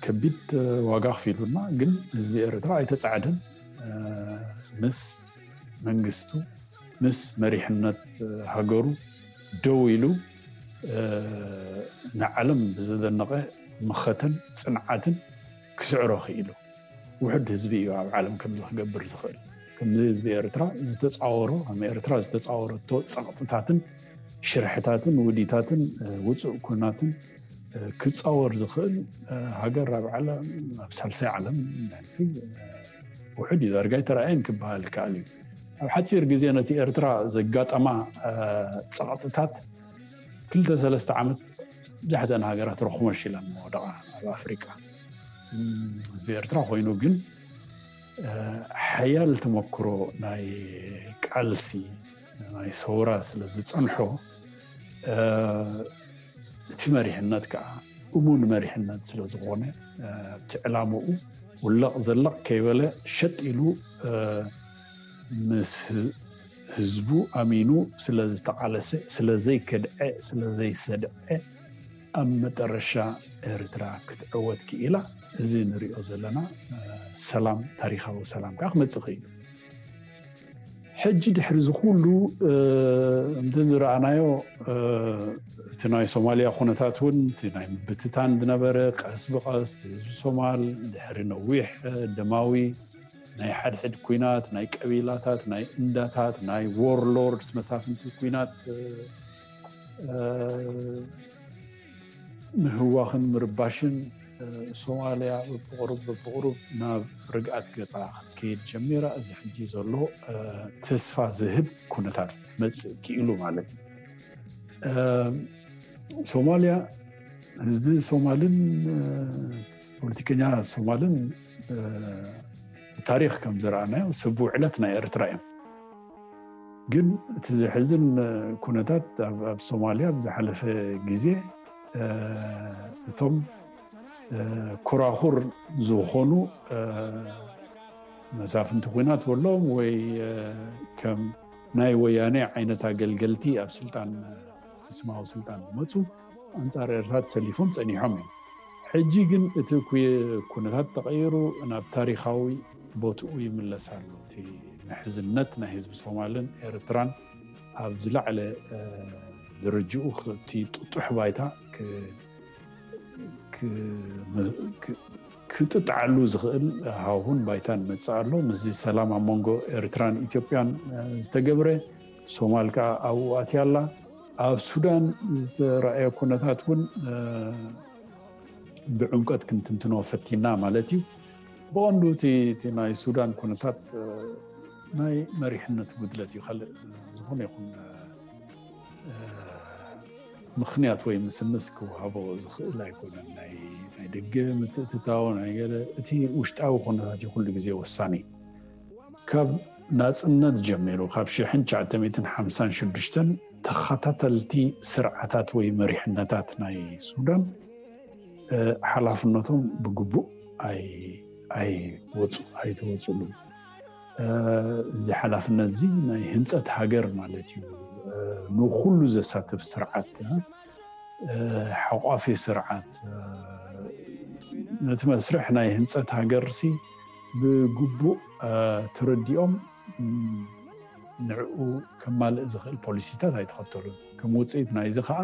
ከቢድ ዋጋ ኣኽፊሉና፣ ግን ህዝቢ ኤርትራ ኣይተጻዕደን። ምስ መንግስቱ ምስ መሪሕነት ሃገሩ ደው ኢሉ ንዓለም ብዘደነቐ መኸተን ጽንዓትን ክስዕሮ ክኢሉ። ውሑድ ህዝቢ እዩ ኣብ ዓለም ከምዚ ክገብር ዝኽእል። ከምዚ ህዝቢ ኤርትራ ዝተጻወሮ ከም ኤርትራ ዝተጻወረቶ ጸቕጥታትን ሽርሕታትን ውዲታትን ውፁእ ኩናትን ክፃወር ዝኽእል ሃገር ኣብ ዓለም ኣብ ሳልሳይ ዓለም ውሕድ እዩ። ዳርጋ ኣይተረኣየን ክበሃል ይከኣል እዩ። ኣብ ሓፂር ግዜ ነቲ ኤርትራ ዘጋጠማ ፀቕጥታት ክልተ ሰለስተ ዓመት ብዙሕተን ሃገራት ረኽሞሽ ኢለን መወደቓ ኣብ ኣፍሪቃ። ህዝቢ ኤርትራ ኮይኑ ግን ሓያል ተመክሮ ናይ ቃልሲ ናይ ሰውራ ስለ ዝፀንሖ እቲ መሪሕነት ከዓ እሙን መሪሕነት ስለ ዝኾነ ኣብቲ ዕላምኡ ውለቕ ዘለቕ ከይበለ ሸጥ ኢሉ ምስ ህዝቡ ኣሚኑ ስለ ዝተቓለሰ፣ ስለ ዘይከድዐ፣ ስለ ዘይሰድዐ ኣብ መጠረሻ ኤርትራ ክትዕወት ክኢላ። እዚ ንሪኦ ዘለና ሰላም፣ ታሪኻዊ ሰላም ከዓ ክመፅእ ክኢሉ። ሕጂ ድሕሪ እዚ ኩሉ እምቲ ዝረኣናዮ እቲ ናይ ሶማልያ ኩነታት እውን እቲ ናይ ምብትታን ዝነበረ ቀስ ብቐስ ህዝቢ ሶማል ድሕሪ ነዊሕ ደማዊ ናይ ሓድሕድ ኩናት ናይ ቀቢላታት ናይ እንዳታት ናይ ዎርሎርድስ መሳፍንቲ ኩናት ምህዋኽን ምርባሽን ሶማልያ ብቁሩብ ብቁሩብ ናብ ርግኣት ገፃ ክትከይድ ጀሚራ። እዚ ሕጂ ዘሎ ተስፋ ዝህብ ኩነታት መፅእ ክኢሉ ማለት እዩ። ሶማልያ ህዝቢ ሶማልን ፖለቲከኛ ሶማልን ብታሪክ ከም ዝረኣናዮ ሰብ ውዕለት ናይ ኤርትራ እዮም። ግን እቲ ዘሕዝን ኩነታት ኣብ ሶማልያ ብዝሓለፈ ግዜ እቶም ኩራኹር ዝኾኑ መሳፍንቲ ኩናት በሎም ወይ ከም ናይ ወያኔ ዓይነት ኣገልገልቲ ኣብ ስልጣን ስማዊ ስልጣን ዝመፁ ኣንፃር ኤርትራ ተሰሊፎም ፀኒሖም እዮም። ሕጂ ግን እቲ ኩነታት ተቐይሩ ናብ ታሪኻዊ ቦትኡ ይምለስ ኣሎ። እቲ ምሕዝነት ናይ ህዝቢ ሶማልን ኤርትራን ኣብ ዝለዓለ ደረጅኡ እቲ ጥጡሕ ባይታ ክጥጥዓሉ ዝኽእል ሃሁን ባይታን መፅእ ኣሎ። ምስዚ ሰላም ኣብ መንጎ ኤርትራን ኢትዮጵያን ዝተገብረ ሶማል ከዓ ኣብኡ ኣትያ ኣላ። ኣብ ሱዳን ዝተረኣየ ኩነታት እውን ብዕምቀት ክንትንትኖ ፈቲና ማለት እዩ። ብቐንዱ እቲ ናይ ሱዳን ኩነታት ናይ መሪሕነት ጉድለት እዩ። ካልእ ዝኾነ ይኹን ምኽንያት ወይ ምስምስ ክወሃቦ ዝኽእል ኣይኮነን። ናይ ደገ ምትእትታው ናይ ገለ እቲ ውሽጣዊ ኩነታት እዩ ኩሉ ግዜ ወሳኒ። ካብ ናፅነት ጀሚሩ ካብ ሽሕን ትሽዓተ ሚእትን ሓምሳን ሽዱሽተን ተኸታተልቲ ስርዓታት ወይ መሪሕነታት ናይ ሱዳን ሓላፍነቶም ብግቡእ ኣይወፁ ኣይተወፅሉ። እዚ ሓላፍነት እዚ ናይ ህንፀት ሃገር ማለት እዩ። ንኩሉ ዘሳትፍ ስርዓት፣ ሓቋፊ ስርዓት፣ ነቲ መስርሕ ናይ ህንፀት ሃገር ሲ ብግቡእ ተረዲኦም ንዕኡ ከማልእ ዝኽእል ፖሊሲታት ኣይተኸተሉን። ከም ውፅኢት ናይዚ ከዓ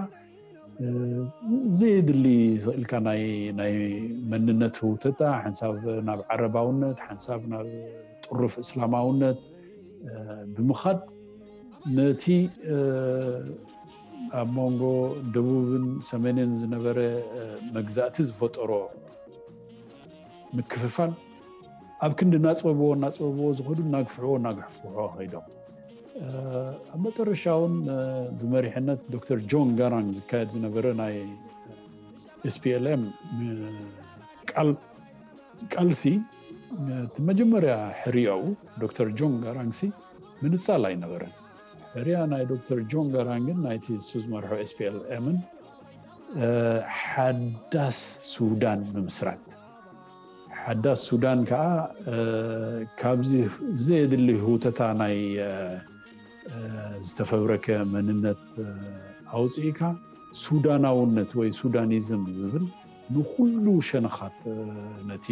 ዘየድሊ ዝኽእልካ ናይ መንነት ህውተታ ሓንሳብ ናብ ዓረባውነት ሓንሳብ ናብ ጥሩፍ እስላማውነት ብምኻድ ነቲ ኣብ መንጎ ደቡብን ሰሜንን ዝነበረ መግዛእቲ ዝፈጠሮ ምክፍፋል ኣብ ክንዲ እናፅበብዎ እናፅበብዎ ዝኸዱ እናግፍሕዎ እናግፍሕዎ ከይዶም ኣብ መጠረሻ እውን ብመሪሕነት ዶክተር ጆን ጋራንግ ዝካየድ ዝነበረ ናይ ኤስፒኤልኤም ቃልሲ እቲ መጀመርያ ሕርያኡ ዶክተር ጆን ጋራንግ ሲ ምንፃል ኣይነበረን። ሕርያ ናይ ዶክተር ጆን ጋራንግን ናይቲ እሱ ዝመርሖ ኤስፒኤልኤምን ሓዳስ ሱዳን ምምስራት። ሓዳስ ሱዳን ከዓ ካብዚ ዘየድሊ ህውተታ ናይ ዝተፈብረከ መንነት ኣውፅኢካ ሱዳናውነት ወይ ሱዳኒዝም ዝብል ንኩሉ ሸነኻት ነቲ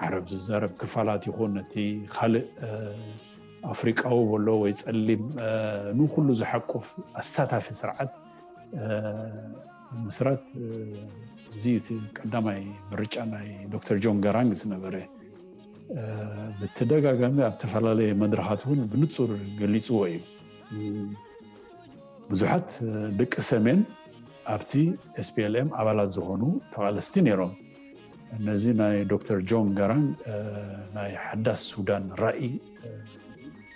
ዓረብ ዝዛረብ ክፋላት ይኹን ነቲ ካልእ ኣፍሪቃዊ በሎ ወይ ፀሊም ንኩሉ ዝሓቁፍ ኣሳታፊ ስርዓት ምስራት እዚ እቲ ቀዳማይ ምርጫ ናይ ዶክተር ጆን ጋራንግ ዝነበረ ብተደጋጋሚ ኣብ ዝተፈላለየ መድረኻት እውን ብንፁር ገሊፅዎ እዩ። ብዙሓት ደቂ ሰሜን ኣብቲ ኤስፒኤልኤም ኣባላት ዝኾኑ ተቓለስቲ ነይሮም። እነዚ ናይ ዶክተር ጆን ጋራንግ ናይ ሓዳስ ሱዳን ራእይ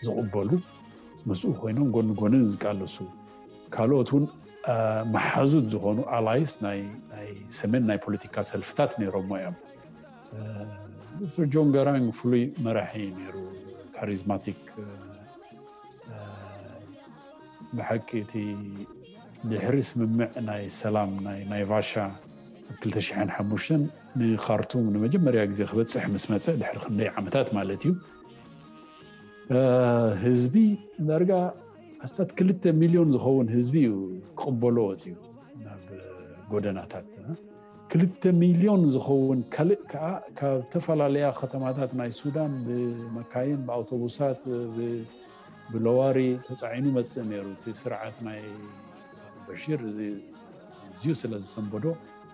ዝቕበሉ ምስኡ ኮይኖም ጎኒ ጎንን ዝቃለሱ ካልኦት እውን መሓዙት ዝኾኑ ኣላይስ ናይ ሰሜን ናይ ፖለቲካ ሰልፍታት ነይሮሞ እዮም። ዶክተር ጆን ጋራንግ ፍሉይ መራሒ ነይሩ፣ ካሪዝማቲክ። ብሓቂ እቲ ድሕሪ ስምምዕ ናይ ሰላም ናይ ናይቫሻ ኣብ ክልተ ሽሕን ሓሙሽተን ንካርቱም ንመጀመርያ ግዜ ክበፅሕ ምስ መፀ ድሕሪ ክንደይ ዓመታት ማለት እዩ። ህዝቢ ዳርጋ ኣስታት ክልተ ሚልዮን ዝኸውን ህዝቢ እዩ ክቕበሎ ወፂኡ ናብ ጎደናታት። ክልተ ሚልዮን ዝኸውን ካልእ ከዓ ካብ ዝተፈላለያ ከተማታት ናይ ሱዳን ብመካይን፣ ብኣውቶቡሳት፣ ብለዋሪ ተፃዒኑ መፅእ ነይሩ። እቲ ስርዓት ናይ በሺር እዚ ስለ ዝሰንበዶ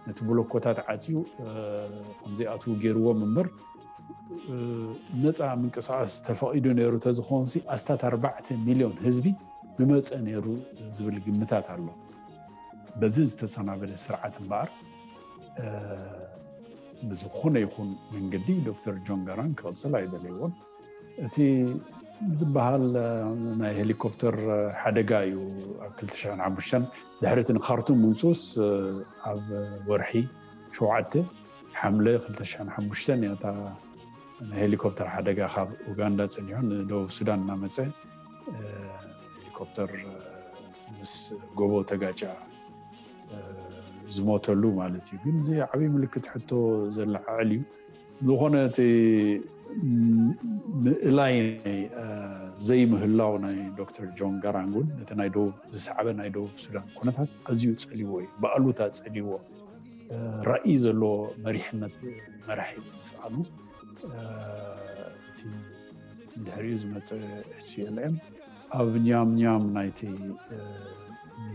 ነቲ ብሎኮታት ዓፅዩ ከምዘይኣትዉ ገይርዎም እምበር ነፃ ምንቅስቃስ ተፈቒዱ ነይሩ ተዝኾንሲ ኣስታት ኣርባዕተ ሚልዮን ህዝቢ ብመፀ ነይሩ ዝብል ግምታት ኣሎ። በዚ ዝተሰናበደ ስርዓት እምበኣር ብዝኾነ ይኹን መንገዲ ዶክተር ጆን ጋራንግ ክቕፅል ኣይደለይዎን። እቲ ዝበሃል ናይ ሄሊኮፕተር ሓደጋ እዩ ኣብ ክልተ ሽሕን ሓሙሽተን ድሕሪ እቲ ንካርቱም ምምፅኡስ ኣብ ወርሒ ሸውዓተ ሓምለ ክልተ ሽሕን ሓሙሽተን እያ እታ ናይ ሄሊኮፕተር ሓደጋ ካብ ኡጋንዳ ፀኒሑ ንደቡብ ሱዳን እናመፀ ሄሊኮፕተር ምስ ጎቦ ተጋጫ ዝሞተሉ ማለት እዩ። ግን እዚ ዓብይ ምልክት ሕቶ ዘለዓዕል እዩ። ዝኾነ እቲ ምእላይ ዘይምህላው ናይ ዶክተር ጆን ጋራንግ እውን ነቲ ናይ ደቡብ ዝሰዓበ ናይ ደቡብ ሱዳን ኩነታት ኣዝዩ ፀሊዎ እዩ። ብኣሉታ ፀሊዎ ራእይ ዘለዎ መሪሕነት መራሒ ምስኣኑ እቲ ድሕሪኡ ዝመፀ ኤስፒኤልኤም ኣብ ኛም ኛም ናይቲ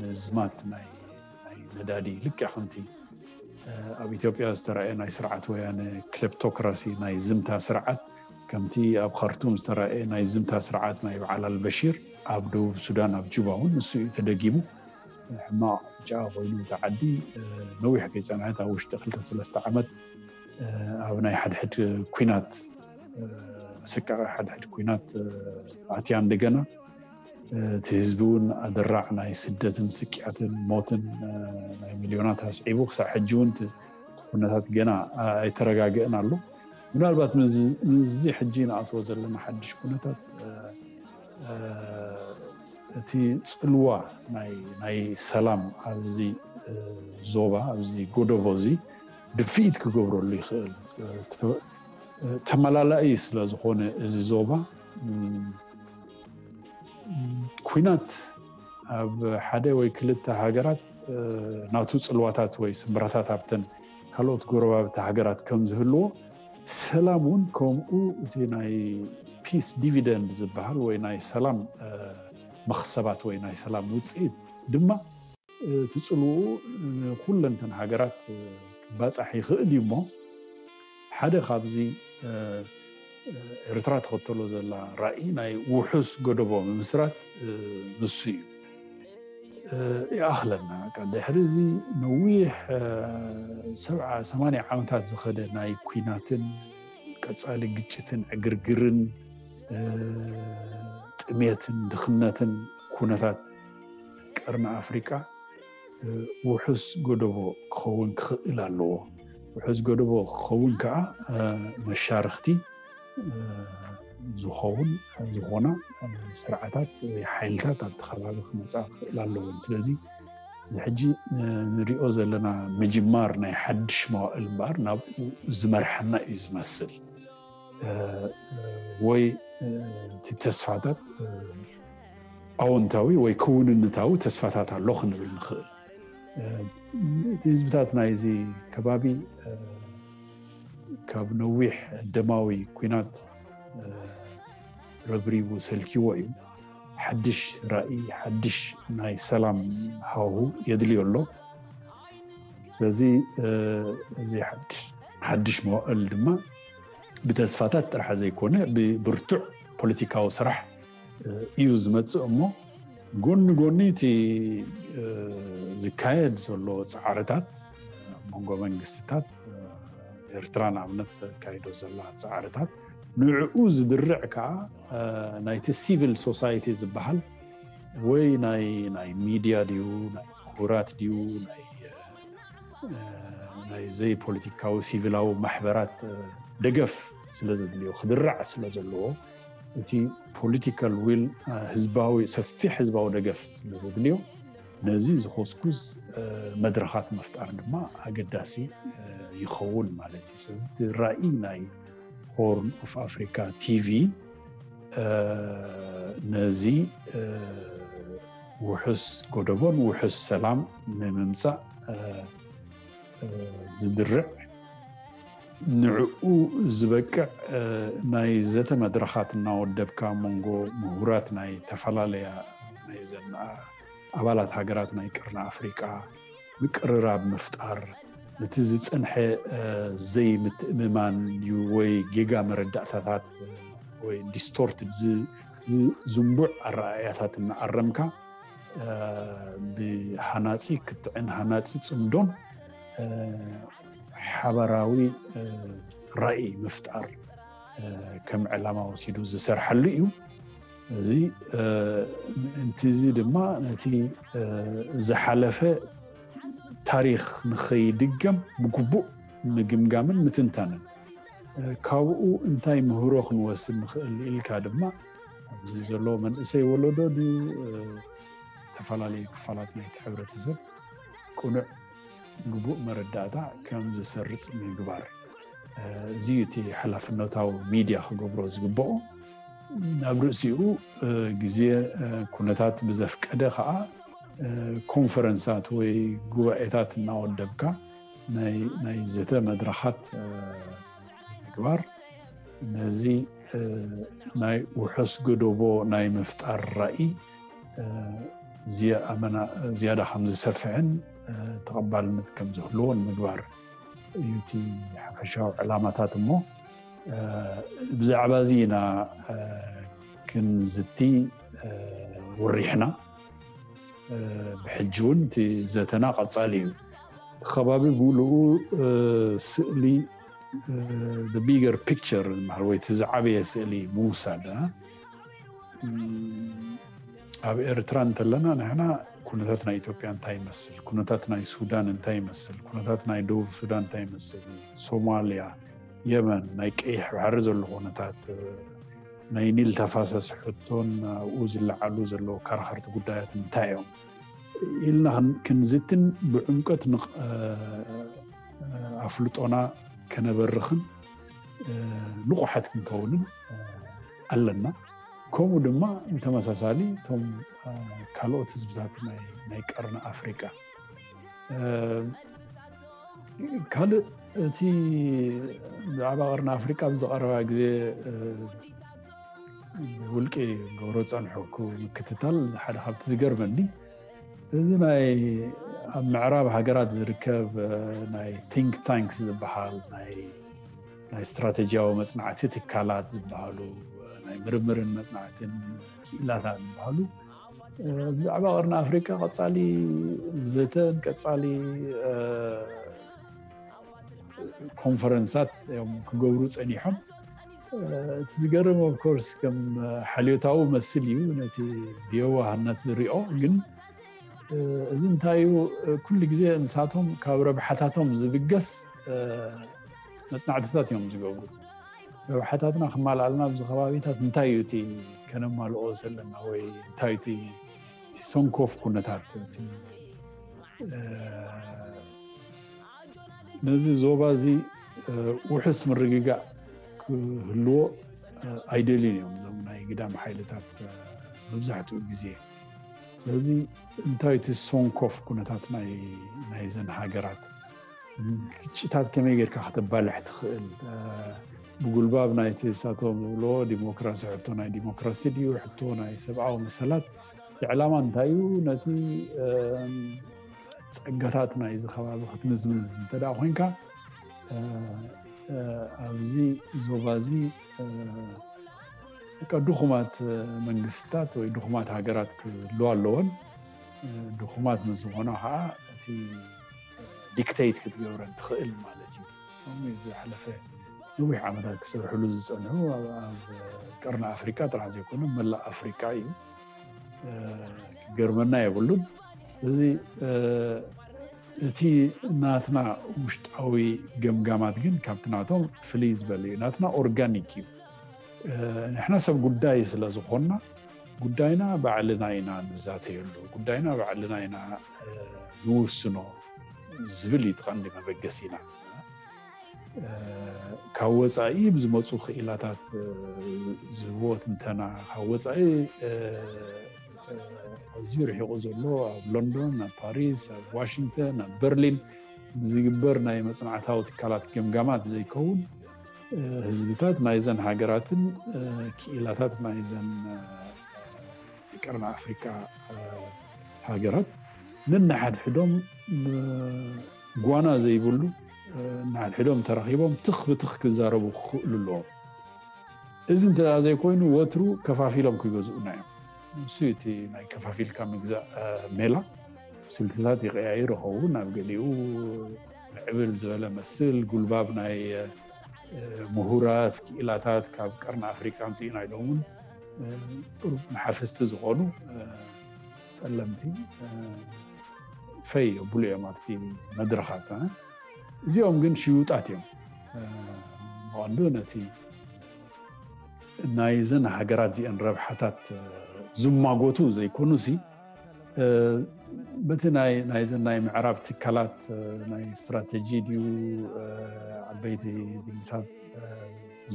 ምዝማት ናይ ነዳዲ ልክዕ ከምቲ ኣብ ኢትዮጵያ ዝተረኣየ ናይ ስርዓት ወያነ ክሌፕቶክራሲ ናይ ዝምታ ስርዓት ከምቲ ኣብ ካርቱም ዝተረኣየ ናይ ዝምታ ስርዓት ናይ በዓል ኣልበሺር ኣብ ደቡብ ሱዳን ኣብ ጁባ እውን ንሱ እዩ ተደጊሙ። ሕማቕ ጫ ኮይኑ እቲ ዓዲ ነዊሕ ከይፀንሐት ኣብ ውሽጢ ክልተ ሰለስተ ዓመት ኣብ ናይ ሓድሕድ ኩናት ኣሰቃቂ ሓድሕድ ኩናት ኣትያ እንደገና እቲ ህዝቢ እውን ኣደራዕ ናይ ስደትን ስቅያትን ሞትን ናይ ሚልዮናት ኣስዒቡ ክሳብ ሕጂ እውን ኩነታት ገና ኣይተረጋገእን ኣሎ። ምናልባት ምስዚ ሕጂ ንኣትዎ ዘለና ሓድሽ ኩነታት እቲ ፅልዋ ናይ ሰላም ኣብዚ ዞባ ኣብዚ ጎደቦ እዚ ድፍኢት ክገብረሉ ይኽእል። ተመላላኢ ስለ ዝኾነ እዚ ዞባ ኩናት ኣብ ሓደ ወይ ክልተ ሃገራት ናቱ ፅልዋታት ወይ ስምራታት ኣብተን ካልኦት ጎረባብቲ ሃገራት ከም ዝህልዎ ሰላም እውን ከምኡ እቲ ናይ ፒስ ዲቪደንድ ዝበሃል ወይ ናይ ሰላም መኽሰባት ወይ ናይ ሰላም ውፅኢት ድማ እቲ ፅልውኡ ንኩለንተን ሃገራት ክባፃሕ ይኽእል እዩ እሞ ሓደ ካብዚ ኤርትራ ተኸተሎ ዘላ ራእይ ናይ ውሑስ ጎደቦ ምምስራት ንሱ እዩ። ይኣኽለና ድሕሪ እዚ ነዊሕ ሰብዓ ሰማንያ ዓመታት ዝኸደ ናይ ኩናትን ቀፃሊ ግጭትን ዕግርግርን ጥሜትን ድኽነትን ኩነታት ቀርኒ ኣፍሪቃ ውሑስ ጎደቦ ክኸውን ክኽእል ኣለዎ። ውሑስ ጎደቦ ክኸውን ከዓ መሻርኽቲ ዝኸውን ዝኾና ስርዓታት ወይ ሓይልታት ኣብቲ ከባቢ ክመፃ ክኽእል ኣለዎን። ስለዚ እዚ ሕጂ ንሪኦ ዘለና ምጅማር ናይ ሓድሽ መዋእል እምበኣር ናብኡ ዝመርሓና እዩ ዝመስል። ወይ እቲ ተስፋታት ኣወንታዊ ወይ ክውንነታዊ ተስፋታት ኣሎ ክንብል ንኽእል። እቲ ህዝብታት ናይዚ ከባቢ ካብ ነዊሕ ደማዊ ኩናት ረብሪቡ ሰልኪዎ እዩ። ሓድሽ ራእይ ሓድሽ ናይ ሰላም ሃሁ የድልዮ ኣሎ። ስለዚ እዚ ሓድሽ መዋእል ድማ ብተስፋታት ጥራሕ ዘይኮነ ብብርቱዕ ፖለቲካዊ ስራሕ እዩ ዝመፅእ እሞ ጎኒ ጎኒ እቲ ዝካየድ ዘሎ ፃዕርታት መንጎ መንግስትታት ኤርትራ ንኣብነት ተካይዶ ዘላ ፃዕርታት ንዕኡ ዝድርዕ ከዓ ናይቲ ሲቪል ሶሳይቲ ዝበሃል ወይ ናይ ናይ ሚድያ ድዩ ናይ ምሁራት ድዩ ናይ ናይ ዘይፖለቲካዊ ሲቪላዊ ማሕበራት ደገፍ ስለ ዘድልዮ ክድራዕ ስለ ዘለዎ እቲ ፖለቲካል ዊል ህዝባዊ ሰፊሕ ህዝባዊ ደገፍ ስለ ዘድልዮ ነዚ ዝኮስኩስ መድረኻት ምፍጣር ድማ ኣገዳሲ ይኸውን ማለት እዩ። ስለዚ ራእይ ናይ ሆርን ኦፍ ኣፍሪካ ቲቪ ነዚ ውሑስ ጎደቦን ውሑስ ሰላም ንምምፃእ ዝድርዕ ንዕኡ ዝበቅዕ ናይ ዘተ መድረኻት እናወደብካ መንጎ ምሁራት ናይ ተፈላለያ ናይ ዘና ኣባላት ሃገራት ናይ ቅርኒ ኣፍሪቃ ምቅርራብ ምፍጣር፣ ነቲ ዝጸንሐ ዘይምትእምማን ድዩ ወይ ጌጋ መረዳእታታት ወይ ዲስቶርትድ ዝንቡዕ ኣረኣእያታት እናኣረምካ ብሃናጺ ክትዕን ሃናጺ ጽምዶን ሓበራዊ ራእይ ምፍጣር ከም ዕላማ ወሲዱ ዝሰርሓሉ እዩ። እዚ ምእንቲ እዚ ድማ ነቲ ዝሓለፈ ታሪኽ ንኸይድገም ብግቡእ ምግምጋምን ምትንታንን፣ ካብኡ እንታይ ምህሮ ክንወስድ ንኽእል ኢልካ ድማ ኣብዚ ዘሎ መንእሰይ ወለዶ ድዩ፣ ዝተፈላለዩ ክፋላት ናይቲ ሕብረተሰብ ቅኑዕ ግቡእ መረዳእታ ከም ዝሰርጽ ምግባር። እዚ እዩ እቲ ሓላፍነታዊ ሚድያ ክገብሮ ዝግብኦ። ናብ ርእሲኡ ግዜ ኩነታት ብዘፍቀደ ከዓ ኮንፈረንሳት ወይ ጉባኤታት እናወደብካ ናይ ዘተ መድረኻት ምግባር ነዚ ናይ ውሑስ ገደቦ ናይ ምፍጣር ራእይ ዝያዳ ከም ዝሰፍሕን ተቐባልነት ከም ዝህልዎን ምግባር እዩ እቲ ሓፈሻዊ ዕላማታት። እሞ ብዛዕባ እዚ ኢና ክንዝቲ ወሪሕና። ብሕጂ እውን እቲ ዘተና ቀጻሊ እዩ። እቲ ከባቢ ብምሉኡ ስእሊ፣ ቢገር ፒክቸር ዝበሃል ወይ እቲ ዝዓበየ ስእሊ ምውሳድ ኣብ ኤርትራ እንተለና ንሕና ኩነታት ናይ ኢትዮጵያ እንታይ ይመስል፣ ኩነታት ናይ ሱዳን እንታይ ይመስል፣ ኩነታት ናይ ደቡብ ሱዳን እንታይ ይመስል፣ ሶማልያ፣ የመን፣ ናይ ቀይሕ ባሕሪ ዘሎ ኩነታት፣ ናይ ኒል ተፋሰስ ሕቶን ኣብኡ ዝለዓሉ ዘለዉ ከራኸርቲ ጉዳያት እንታይ እዮም ኢልና ክንዝትን ብዕምቀት ኣፍልጦና ከነበርኽን ንቑሓት ክንከውንን ኣለና። ከምኡ ድማ ብተመሳሳሊ እቶም ካልኦት ህዝብታት ናይ ቀርኒ ኣፍሪቃ ካልእ እቲ ብዛዕባ ቀርኒ ኣፍሪቃ ብዝቐረባ ግዜ ውልቂ ገብሮ ጸንሐኩ ምክትታል ሓደ ካብቲ ዝገርመኒ እዚ ናይ ኣብ ምዕራብ ሃገራት ዝርከብ ናይ ቲንክ ታንክስ ዝበሃል ናይ ስትራቴጂያዊ መጽናዕቲ ትካላት ዝበሃሉ ናይ ምርምርን መጽናዕትን ክኢላታት ዝበሃሉ ብዛዕባ ቀርኒ ኣፍሪቃ ቀጻሊ ዘተን ቀጻሊ ኮንፈረንሳት እዮም ክገብሩ ጸኒሖም። እቲ ዝገርም ኦፍኮርስ ከም ሓልዮታዊ መስል እዩ ነቲ ብየዋህነት ዝሪኦ፣ ግን እዚ እንታይ እዩ ኩሉ ግዜ ንሳቶም ካብ ረብሓታቶም ዝብገስ መጽናዕትታት እዮም ዝገብሩ። ረብሓታትና ክማልኣልና ኣብዚ ከባቢታት እንታይ እዩ እቲ ከነማልኦ ዘለና ወይ እንታይ እቲ ሰንኮፍ ኩነታት ነዚ ዞባ እዚ ውሕስ ምርግጋእ ክህልዎ ኣይደልዩን እዮም እዞም ናይ ግዳም ሓይልታት መብዛሕትኡ ግዜ። ስለዚ እንታይ እቲ ሰንኮፍ ኩነታት ናይዘን ሃገራት ግጭታት ከመይ ጌርካ ከተባልሕ ትኽእል? ብጉልባብ ናይቲ ንሳቶም ዝብልዎ ዲሞክራሲ ሕቶ ናይ ዲሞክራሲ ድዩ፣ ሕቶ ናይ ሰብኣዊ መሰላት፣ እቲ ዕላማ እንታይ እዩ? ነቲ ጸጋታት ናይዚ ከባቢ ክትምዝምዝ እንተ ደኣ ኮይንካ ኣብዚ ዞባ እዚ ድኹማት መንግስትታት ወይ ድኹማት ሃገራት ክህልዋ ኣለወን። ድኹማት ምስ ዝኾና ከዓ እቲ ዲክተይት ክትገብረን ትኽእል ማለት እዩ። ዝሓለፈ ነዊሕ ዓመታት ክሰርሕሉ ዝፀንሑ ኣብ ቀርኒ ኣፍሪቃ ጥራሕ ዘይኮነ መላእ ኣፍሪቃ እዩ። ክገርመና የብሉን። እዚ እቲ ናትና ውሽጣዊ ገምጋማት ግን ካብቲ ናቶም ፍልይ ዝበለ እዩ። ናትና ኦርጋኒክ እዩ። ንሕና ሰብ ጉዳይ ስለ ዝኾንና ጉዳይና ባዕልና ኢና ንዛተየሉ፣ ጉዳይና ባዕልና ኢና ንውስኖ ዝብል እዩ እቲ ቀንዲ መበገሲና። ካብ ወፃኢ ብዝመፁ ክኢላታት ዝህቦ ትንተና፣ ካብ ወፃኢ ኣዝዩ ርሒቑ ዘሎ ኣብ ሎንዶን፣ ኣብ ፓሪስ፣ ኣብ ዋሽንግተን፣ ኣብ በርሊን ብዝግበር ናይ መፅናዕታዊ ትካላት ገምጋማት ዘይከውን፣ ህዝብታት ናይዘን ሃገራትን ክኢላታት ናይዘን ቀርኒ ኣፍሪካ ሃገራት ነንሓድሕዶም ጓና ዘይብሉ፣ ነንሓድሕዶም ተራኺቦም ትኽ ብትኽ ክዛረቡ ክኽእሉ ኣለዎም። እዚ እንተ ዘይኮይኑ ወትሩ ከፋፊሎም ክገዝኡና እዮም። እሱ እቲ ናይ ከፋፊልካ ምግዛእ ሜላ። ስልትታት ይቀያይር ይኸውን። ኣብ ገሊኡ ምዕብል ዝበለ መስል ጉልባብ ናይ ምሁራት ክኢላታት ካብ ቀርኒ ኣፍሪቃ ኣምፅእና ኢሎም እውን ቁሩብ መሓፍስቲ ዝኾኑ ጸለምቲ ፈይ የብሉ እዮም ኣብቲ መድረኻት። እዚኦም ግን ሽዩጣት እዮም። ብቐንዱ ነቲ ናይዘን ሃገራት እዚአን ረብሓታት ዝማጎቱ ዘይኮኑሲ፣ በቲ ናይዘን ናይ ምዕራብ ትካላት ናይ ስትራተጂ ድዩ፣ ዓበይቲ ድልታት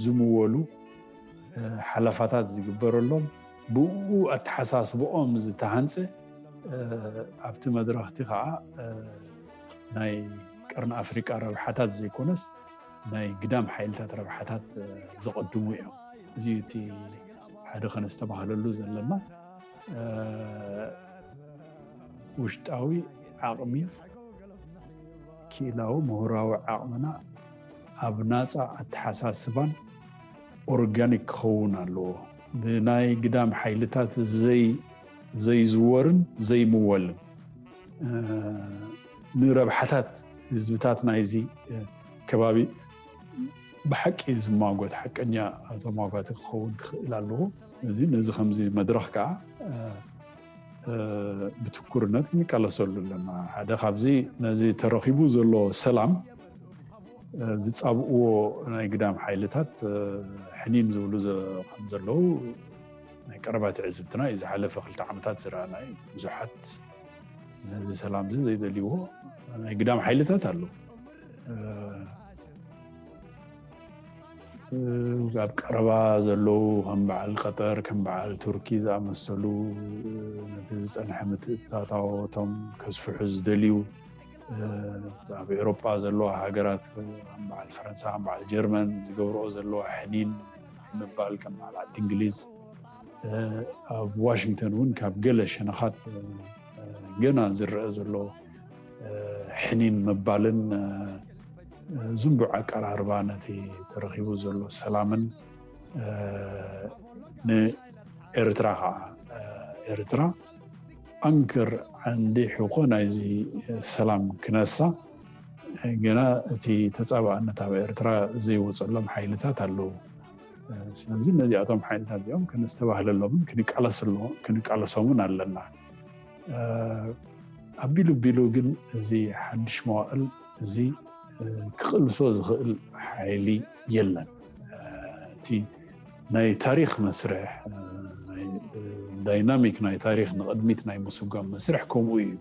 ዝምወሉ ሓለፋታት ዝግበረሎም፣ ብኡ ኣተሓሳስብኦም ዝተሃንፀ ኣብቲ መድረኽቲ ከዓ ናይ ቀርኒ ኣፍሪቃ ረብሓታት ዘይኮነስ ናይ ግዳም ሓይልታት ረብሓታት ዘቐድሙ እዮም። እዚ እቲ ሓደ ከነስተባህለሉ ዘለና። ውሽጣዊ ዓቕሚ፣ ክኢላዊ ምሁራዊ ዓቕምና ኣብ ናፃ ኣተሓሳስባን ኦርጋኒክ ክኸውን ኣለዎ። ብናይ ግዳም ሓይልታት ዘይዝወርን ዘይምወልን፣ ንረብሓታት ህዝብታት ናይዚ ከባቢ ብሓቂ ዝማጎት ሓቀኛ ተማጓቲ ክኸውን ክኽእል ኣለዎ። እዚ ነዚ ከምዚ መድረኽ ከዓ ብትኩርነት ክንቃለሰሉ ኣለና። ሓደ ካብዚ ነዚ ተረኺቡ ዘሎ ሰላም ዝፃብእዎ ናይ ግዳም ሓይልታት ሕኒን ዝብሉ ከም ዘለዉ ናይ ቀረባ ትዕዝብትና እዩ። ዝሓለፈ ክልተ ዓመታት ዝረኣና እዩ። ብዙሓት ነዚ ሰላም እዚ ዘይደልይዎ ናይ ግዳም ሓይልታት ኣለዉ። ኣብ ቀረባ ዘለዉ ከም በዓል ቀጠር፣ ከም በዓል ቱርኪ ዝኣመሰሉ ነቲ ዝጸንሐ ምትእትታታቶም ከስፍሑ ዝደልዩ፣ ኣብ ኤውሮጳ ዘለዋ ሃገራት ከም በዓል ፈረንሳ፣ ከም በዓል ጀርመን ዝገብርኦ ዘለዋ ሕኒን ምባል ከም በዓል ዓዲ እንግሊዝ፣ ኣብ ዋሽንግተን እውን ካብ ገለ ሸነኻት ገና ዝረአ ዘሎ ሕኒን ምባልን ዝንቡዕ ኣቀራርባ ነቲ ተረኺቡ ዘሎ ሰላምን ንኤርትራ ከዓ፣ ኤርትራ ኣንከር ዓንዲ ሕቆ ናይዚ ሰላም ክነሳ፣ ገና እቲ ተጻባእነት ኣብ ኤርትራ ዘይወጸሎም ሓይልታት ኣለዉ። ስለዚ ነዚኣቶም ሓይልታት እዚኦም ከነስተባህለሎምን ክንቃለሶምን ኣለና። ኣቢሉ ቢሉ ግን እዚ ሓድሽ መዋእል እዚ ክቕልሶ ዝኽእል ሓይሊ የለን። እቲ ናይ ታሪኽ መስርሕ፣ ዳይናሚክ ናይ ታሪኽ ንቕድሚት ናይ ምስጓም መስርሕ ከምኡ እዩ።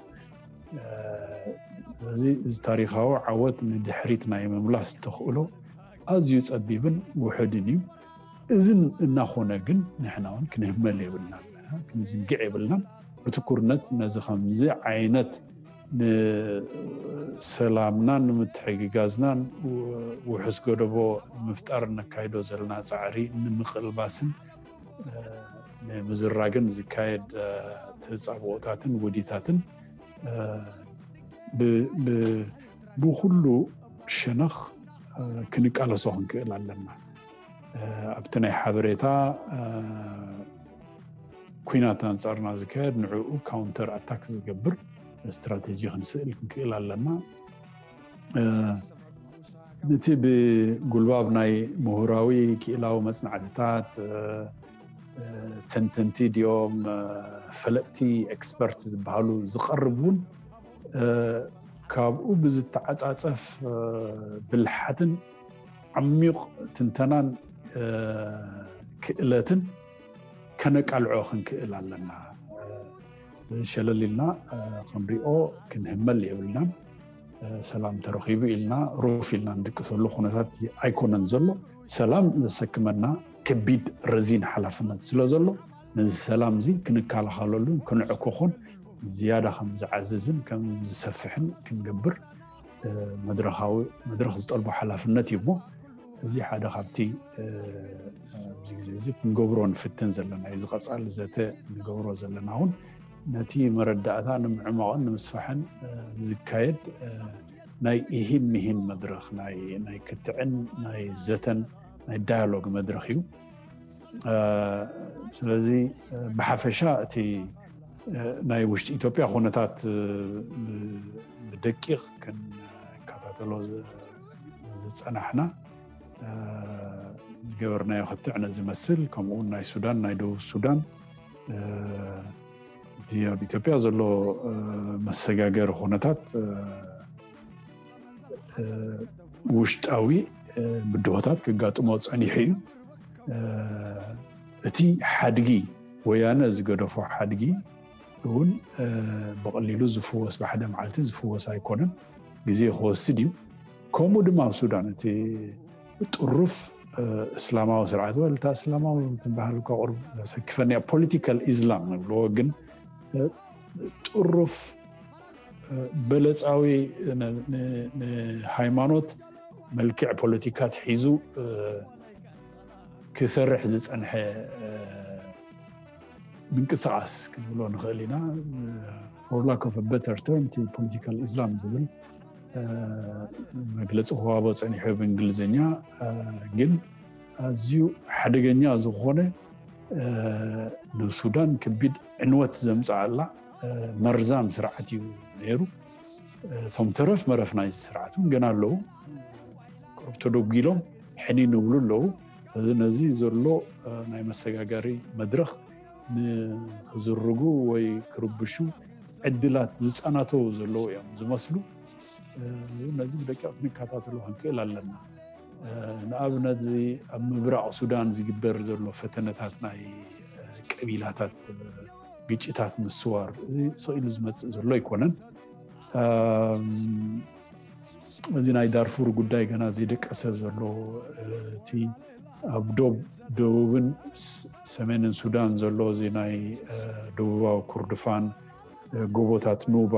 ስለዚ እዚ ታሪኻዊ ዓወት ንድሕሪት ናይ ምምላስ ተኽእሎ ኣዝዩ ጸቢብን ውሑድን እዩ። እዝን እናኾነ ግን ንሕና እውን ክንህመል የብልናን፣ ክንዝንግዕ የብልናን። ብትኩርነት ነዚ ከምዚ ዓይነት ንሰላምናን ንምትሕግጋዝናን ውሑስ ገደቦ ንምፍጣር እነካይዶ ዘለና ጻዕሪ ንምቕልባስን ንምዝራግን ዝካየድ ተጻብኦታትን ውዲታትን ብኩሉ ሸነኽ ክንቃለሶ ክንክእል ኣለና። ኣብቲ ናይ ሓበሬታ ኩናት ኣንጻርና ዝካየድ ንዕኡ ካውንተር ኣታክ ዝገብር ስትራቴጂ ክንስእል ክንክእል ኣለና። ነቲ ብጉልባብ ናይ ምሁራዊ ክኢላዊ መጽናዕትታት ተንተንቲ ድዮም ፈለጥቲ ኤክስፐርት ዝበሃሉ ዝቐርብ እውን ካብኡ ብዝተዓጻጸፍ ብልሓትን ዓሚቕ ትንተናን ክእለትን ከነቃልዖ ክንክእል ኣለና። ሸለል ኢልና ክንሪኦ ክንህመል የብልናን። ሰላም ተረኺቡ ኢልና ሩፍ ኢልና ንድቅሰሉ ኩነታት ኣይኮነን ዘሎ። ሰላም ዘሰክመና ከቢድ ረዚን ሓላፍነት ስለ ዘሎ፣ ነዚ ሰላም እዚ ክንከላኸለሉን ክንዕኮኾን ዝያዳ ከም ዝዓዝዝን ከም ዝሰፍሕን ክንገብር መድረኻዊ መድረኽ ዝጠልቦ ሓላፍነት እዩ። እሞ እዚ ሓደ ካብቲ ኣብዚ ግዜ እዚ ክንገብሮ ንፍትን ዘለና እዩ። እዚ ቀፃሊ ዘተ ንገብሮ ዘለና እውን ነቲ መረዳእታ ንምዕማቕን ንምስፋሕን ዝካየድ ናይ ኢሂን ሚሂን መድረኽ፣ ናይ ክትዕን ናይ ዘተን ናይ ዳያሎግ መድረኽ እዩ። ስለዚ ብሓፈሻ እቲ ናይ ውሽጢ ኢትዮጵያ ኩነታት ብደቂቕ ክንከታተሎ ዝፀናሕና ዝገበርናዮ ክትዕ ነዚ መስል፣ ከምኡውን ናይ ሱዳን፣ ናይ ደቡብ ሱዳን፣ እቲ ኣብ ኢትዮጵያ ዘሎ መሰጋገሪ ኩነታት ውሽጣዊ ብድሆታት ክጋጥሞ ፀኒሑ እዩ። እቲ ሓድጊ፣ ወያነ ዝገደፎ ሓድጊ እውን ብቐሊሉ ዝፍወስ፣ ብሓደ መዓልቲ ዝፍወስ ኣይኮነን፣ ግዜ ክወስድ እዩ። ከምኡ ድማ ኣብ ሱዳን እቲ ጥሩፍ እስላማዊ ስርዓት፣ ወልታ እስላማዊ ትበሃል እኳ ቁሩብ ዘሰክፈኒ እያ፣ ፖለቲካል ኢስላም ንብልዎ፣ ግን ጥሩፍ በለፃዊ ንሃይማኖት መልክዕ ፖለቲካ ትሒዙ ክሰርሕ ዝፀንሐ ምንቅስቃስ ክንብሎ ንኽእል ኢና። For lack of a better term፣ እቲ ፖለቲካል ኢስላም ዝብል መግለፂ ክዋቦ ፀኒሑ ብእንግሊዝኛ። ግን ኣዝዩ ሓደገኛ ዝኾነ፣ ንሱዳን ከቢድ ዕንወት ዘምፀኣላ መርዛም ስርዓት እዩ ነይሩ። እቶም ተረፍ መረፍ ናይዚ ስርዓት እውን ገና ኣለዉ። ቁሩብ ተደጒሎም ሕኒን ይብሉ ኣለዉ። ስለዚ ነዚ ዘሎ ናይ መሰጋገሪ መድረኽ ንኽዝርጉ ወይ ክርብሹ ዕድላት ዝጸናተዉ ዘለዉ እዮም ዝመስሉ። ነዚ ብደቂቕ ክንከታተሎ ክንክእል ኣለና። ንኣብነት፣ እዚ ኣብ ምብራቕ ሱዳን ዝግበር ዘሎ ፈተነታት ናይ ቀቢላታት ግጭታት ምስዋር፣ እዚ ስቕ ኢሉ ዝመጽእ ዘሎ ኣይኮነን። እዚ ናይ ዳርፉር ጉዳይ ገና ዘይደቀሰ ዘሎ፣ እቲ ኣብ ዶብ ደቡብን ሰሜንን ሱዳን ዘሎ፣ እዚ ናይ ደቡባዊ ኩርድፋን፣ ጎቦታት ኑባ፣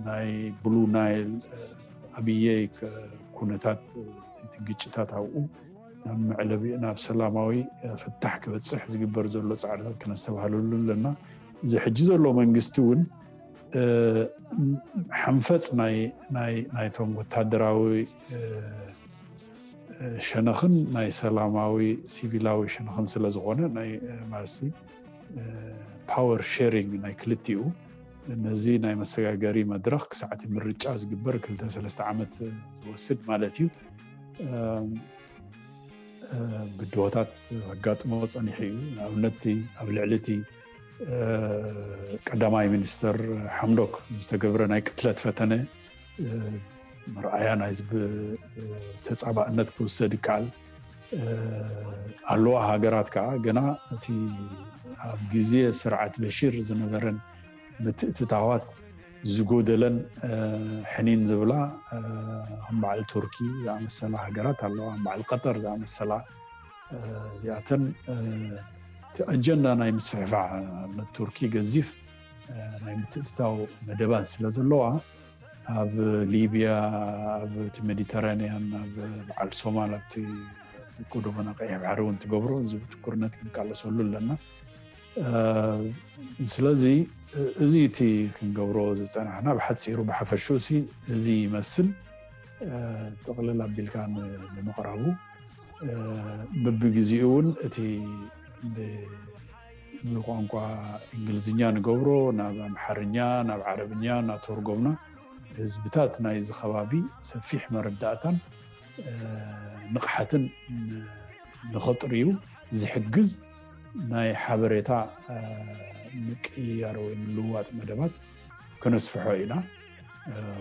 ናይ ብሉ ናይል፣ ኣብየይ ኩነታት፣ ግጭታት ኣብኡ ናብ መዕለቢ፣ ናብ ሰላማዊ ፍታሕ ክበፅሕ ዝግበር ዘሎ ፃዕርታት ከነስተባህለሉ ኣለና። እዚ ሕጂ ዘሎ መንግስቲ እውን ሓንፈፅ ናይቶም ወታደራዊ ሸነኽን ናይ ሰላማዊ ሲቪላዊ ሸነኽን ስለ ዝኾነ፣ ናይ ማለትሲ ፓወር ሼሪንግ ናይ ክልቲኡ፣ ነዚ ናይ መሰጋገሪ መድረኽ ክሳዕቲ ምርጫ ዝግበር ክልተ ሰለስተ ዓመት ዝወስድ ማለት እዩ። ብድሆታት ኣጋጥሞ ጸኒሑ እዩ። ንኣብነት፣ ኣብ ልዕሊ እቲ ቀዳማይ ሚኒስተር ሓምዶክ ዝተገብረ ናይ ቅትለት ፈተነ መርኣያ ናይዚ ተጻባእነት ክውሰድ ይከኣል። ኣለዋ ሃገራት ከኣ ገና እቲ ኣብ ግዜ ስርዓት በሽር ዝነበረን ምትእትታዋት ዝጎደለን ሕኒን ዝብላ፣ ከም በዓል ቱርኪ ዝኣመሰላ ሃገራት ኣለዋ፣ ከም በዓል ቀጠር ዝኣመሰላ። እዚኣተን እቲ ኣጀንዳ ናይ ምስፍሕፋሕ፣ ኣብነት ቱርኪ ገዚፍ ናይ ምትእትታው መደባት ስለ ዘለዋ፣ ኣብ ሊብያ፣ ኣብ እቲ ሜዲተራንያን፣ ኣብ በዓል ሶማል፣ ኣብቲ ጎደቦና ቀይሕ ባሕሪ እውን ትገብሮ፣ እዚ ብትኩርነት ክንቃለሰሉ ኣለና። ስለዚ እዚ እቲ ክንገብሮ ዝፀናሕና፣ ብሓፂሩ ብሓፈሽኡ ሲ እዚ ይመስል። ጥቕልል ኣቢልካ ንምቕራቡ፣ በብግዚኡ እውን እቲ ብቋንቋ እንግሊዝኛ ንገብሮ ናብ ኣምሓርኛ፣ ናብ ዓረብኛ እናተርጎምና ህዝብታት ናይዚ ከባቢ ሰፊሕ መረዳእታን ንቕሓትን ንኸጥርዩ ዝሕግዝ ናይ ሓበሬታ ምቅይያር ወይ ምልውዋጥ መደባት ከነስፍሖ ኢና።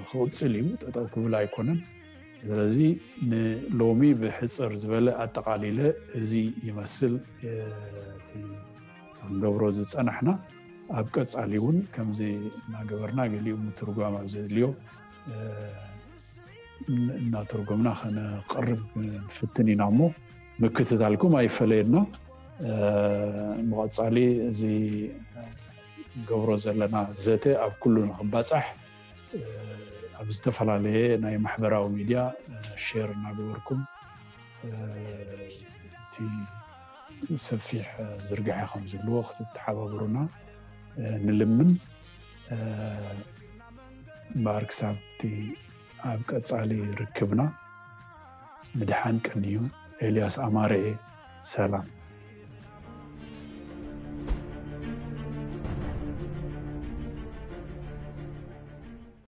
ክቕፅል እዩ፣ ጠጠው ክብል ኣይኮነን። ስለዚ ንሎሚ ብሕፅር ዝበለ ኣጠቓሊለ እዚ ይመስል እቲ ክንገብሮ ዝፀናሕና። ኣብ ቀፃሊ እውን ከምዚ እናገበርና ገሊኡ ምትርጓም ኣብ ዘድልዮ እናተርጎምና ከነቕርብ ንፍትን ኢና እሞ ምክትታልኩም ኣይፈለየና። ብቐፃሊ እዚ ገብሮ ዘለና ዘተ ኣብ ኩሉ ንክባፃሕ ኣብ ዝተፈላለየ ናይ ማሕበራዊ ሚድያ ሼር እናገበርኩም እቲ ሰፊሕ ዝርግሐ ከም ዝብልዎ ክትተሓባበሩና ንልምን። እምበኣር ክሳብ እቲ ኣብ ቀፃሊ ርክብና ምድሓን ቀንዩ። ኤልያስ ኣማረ እየ። ሰላም።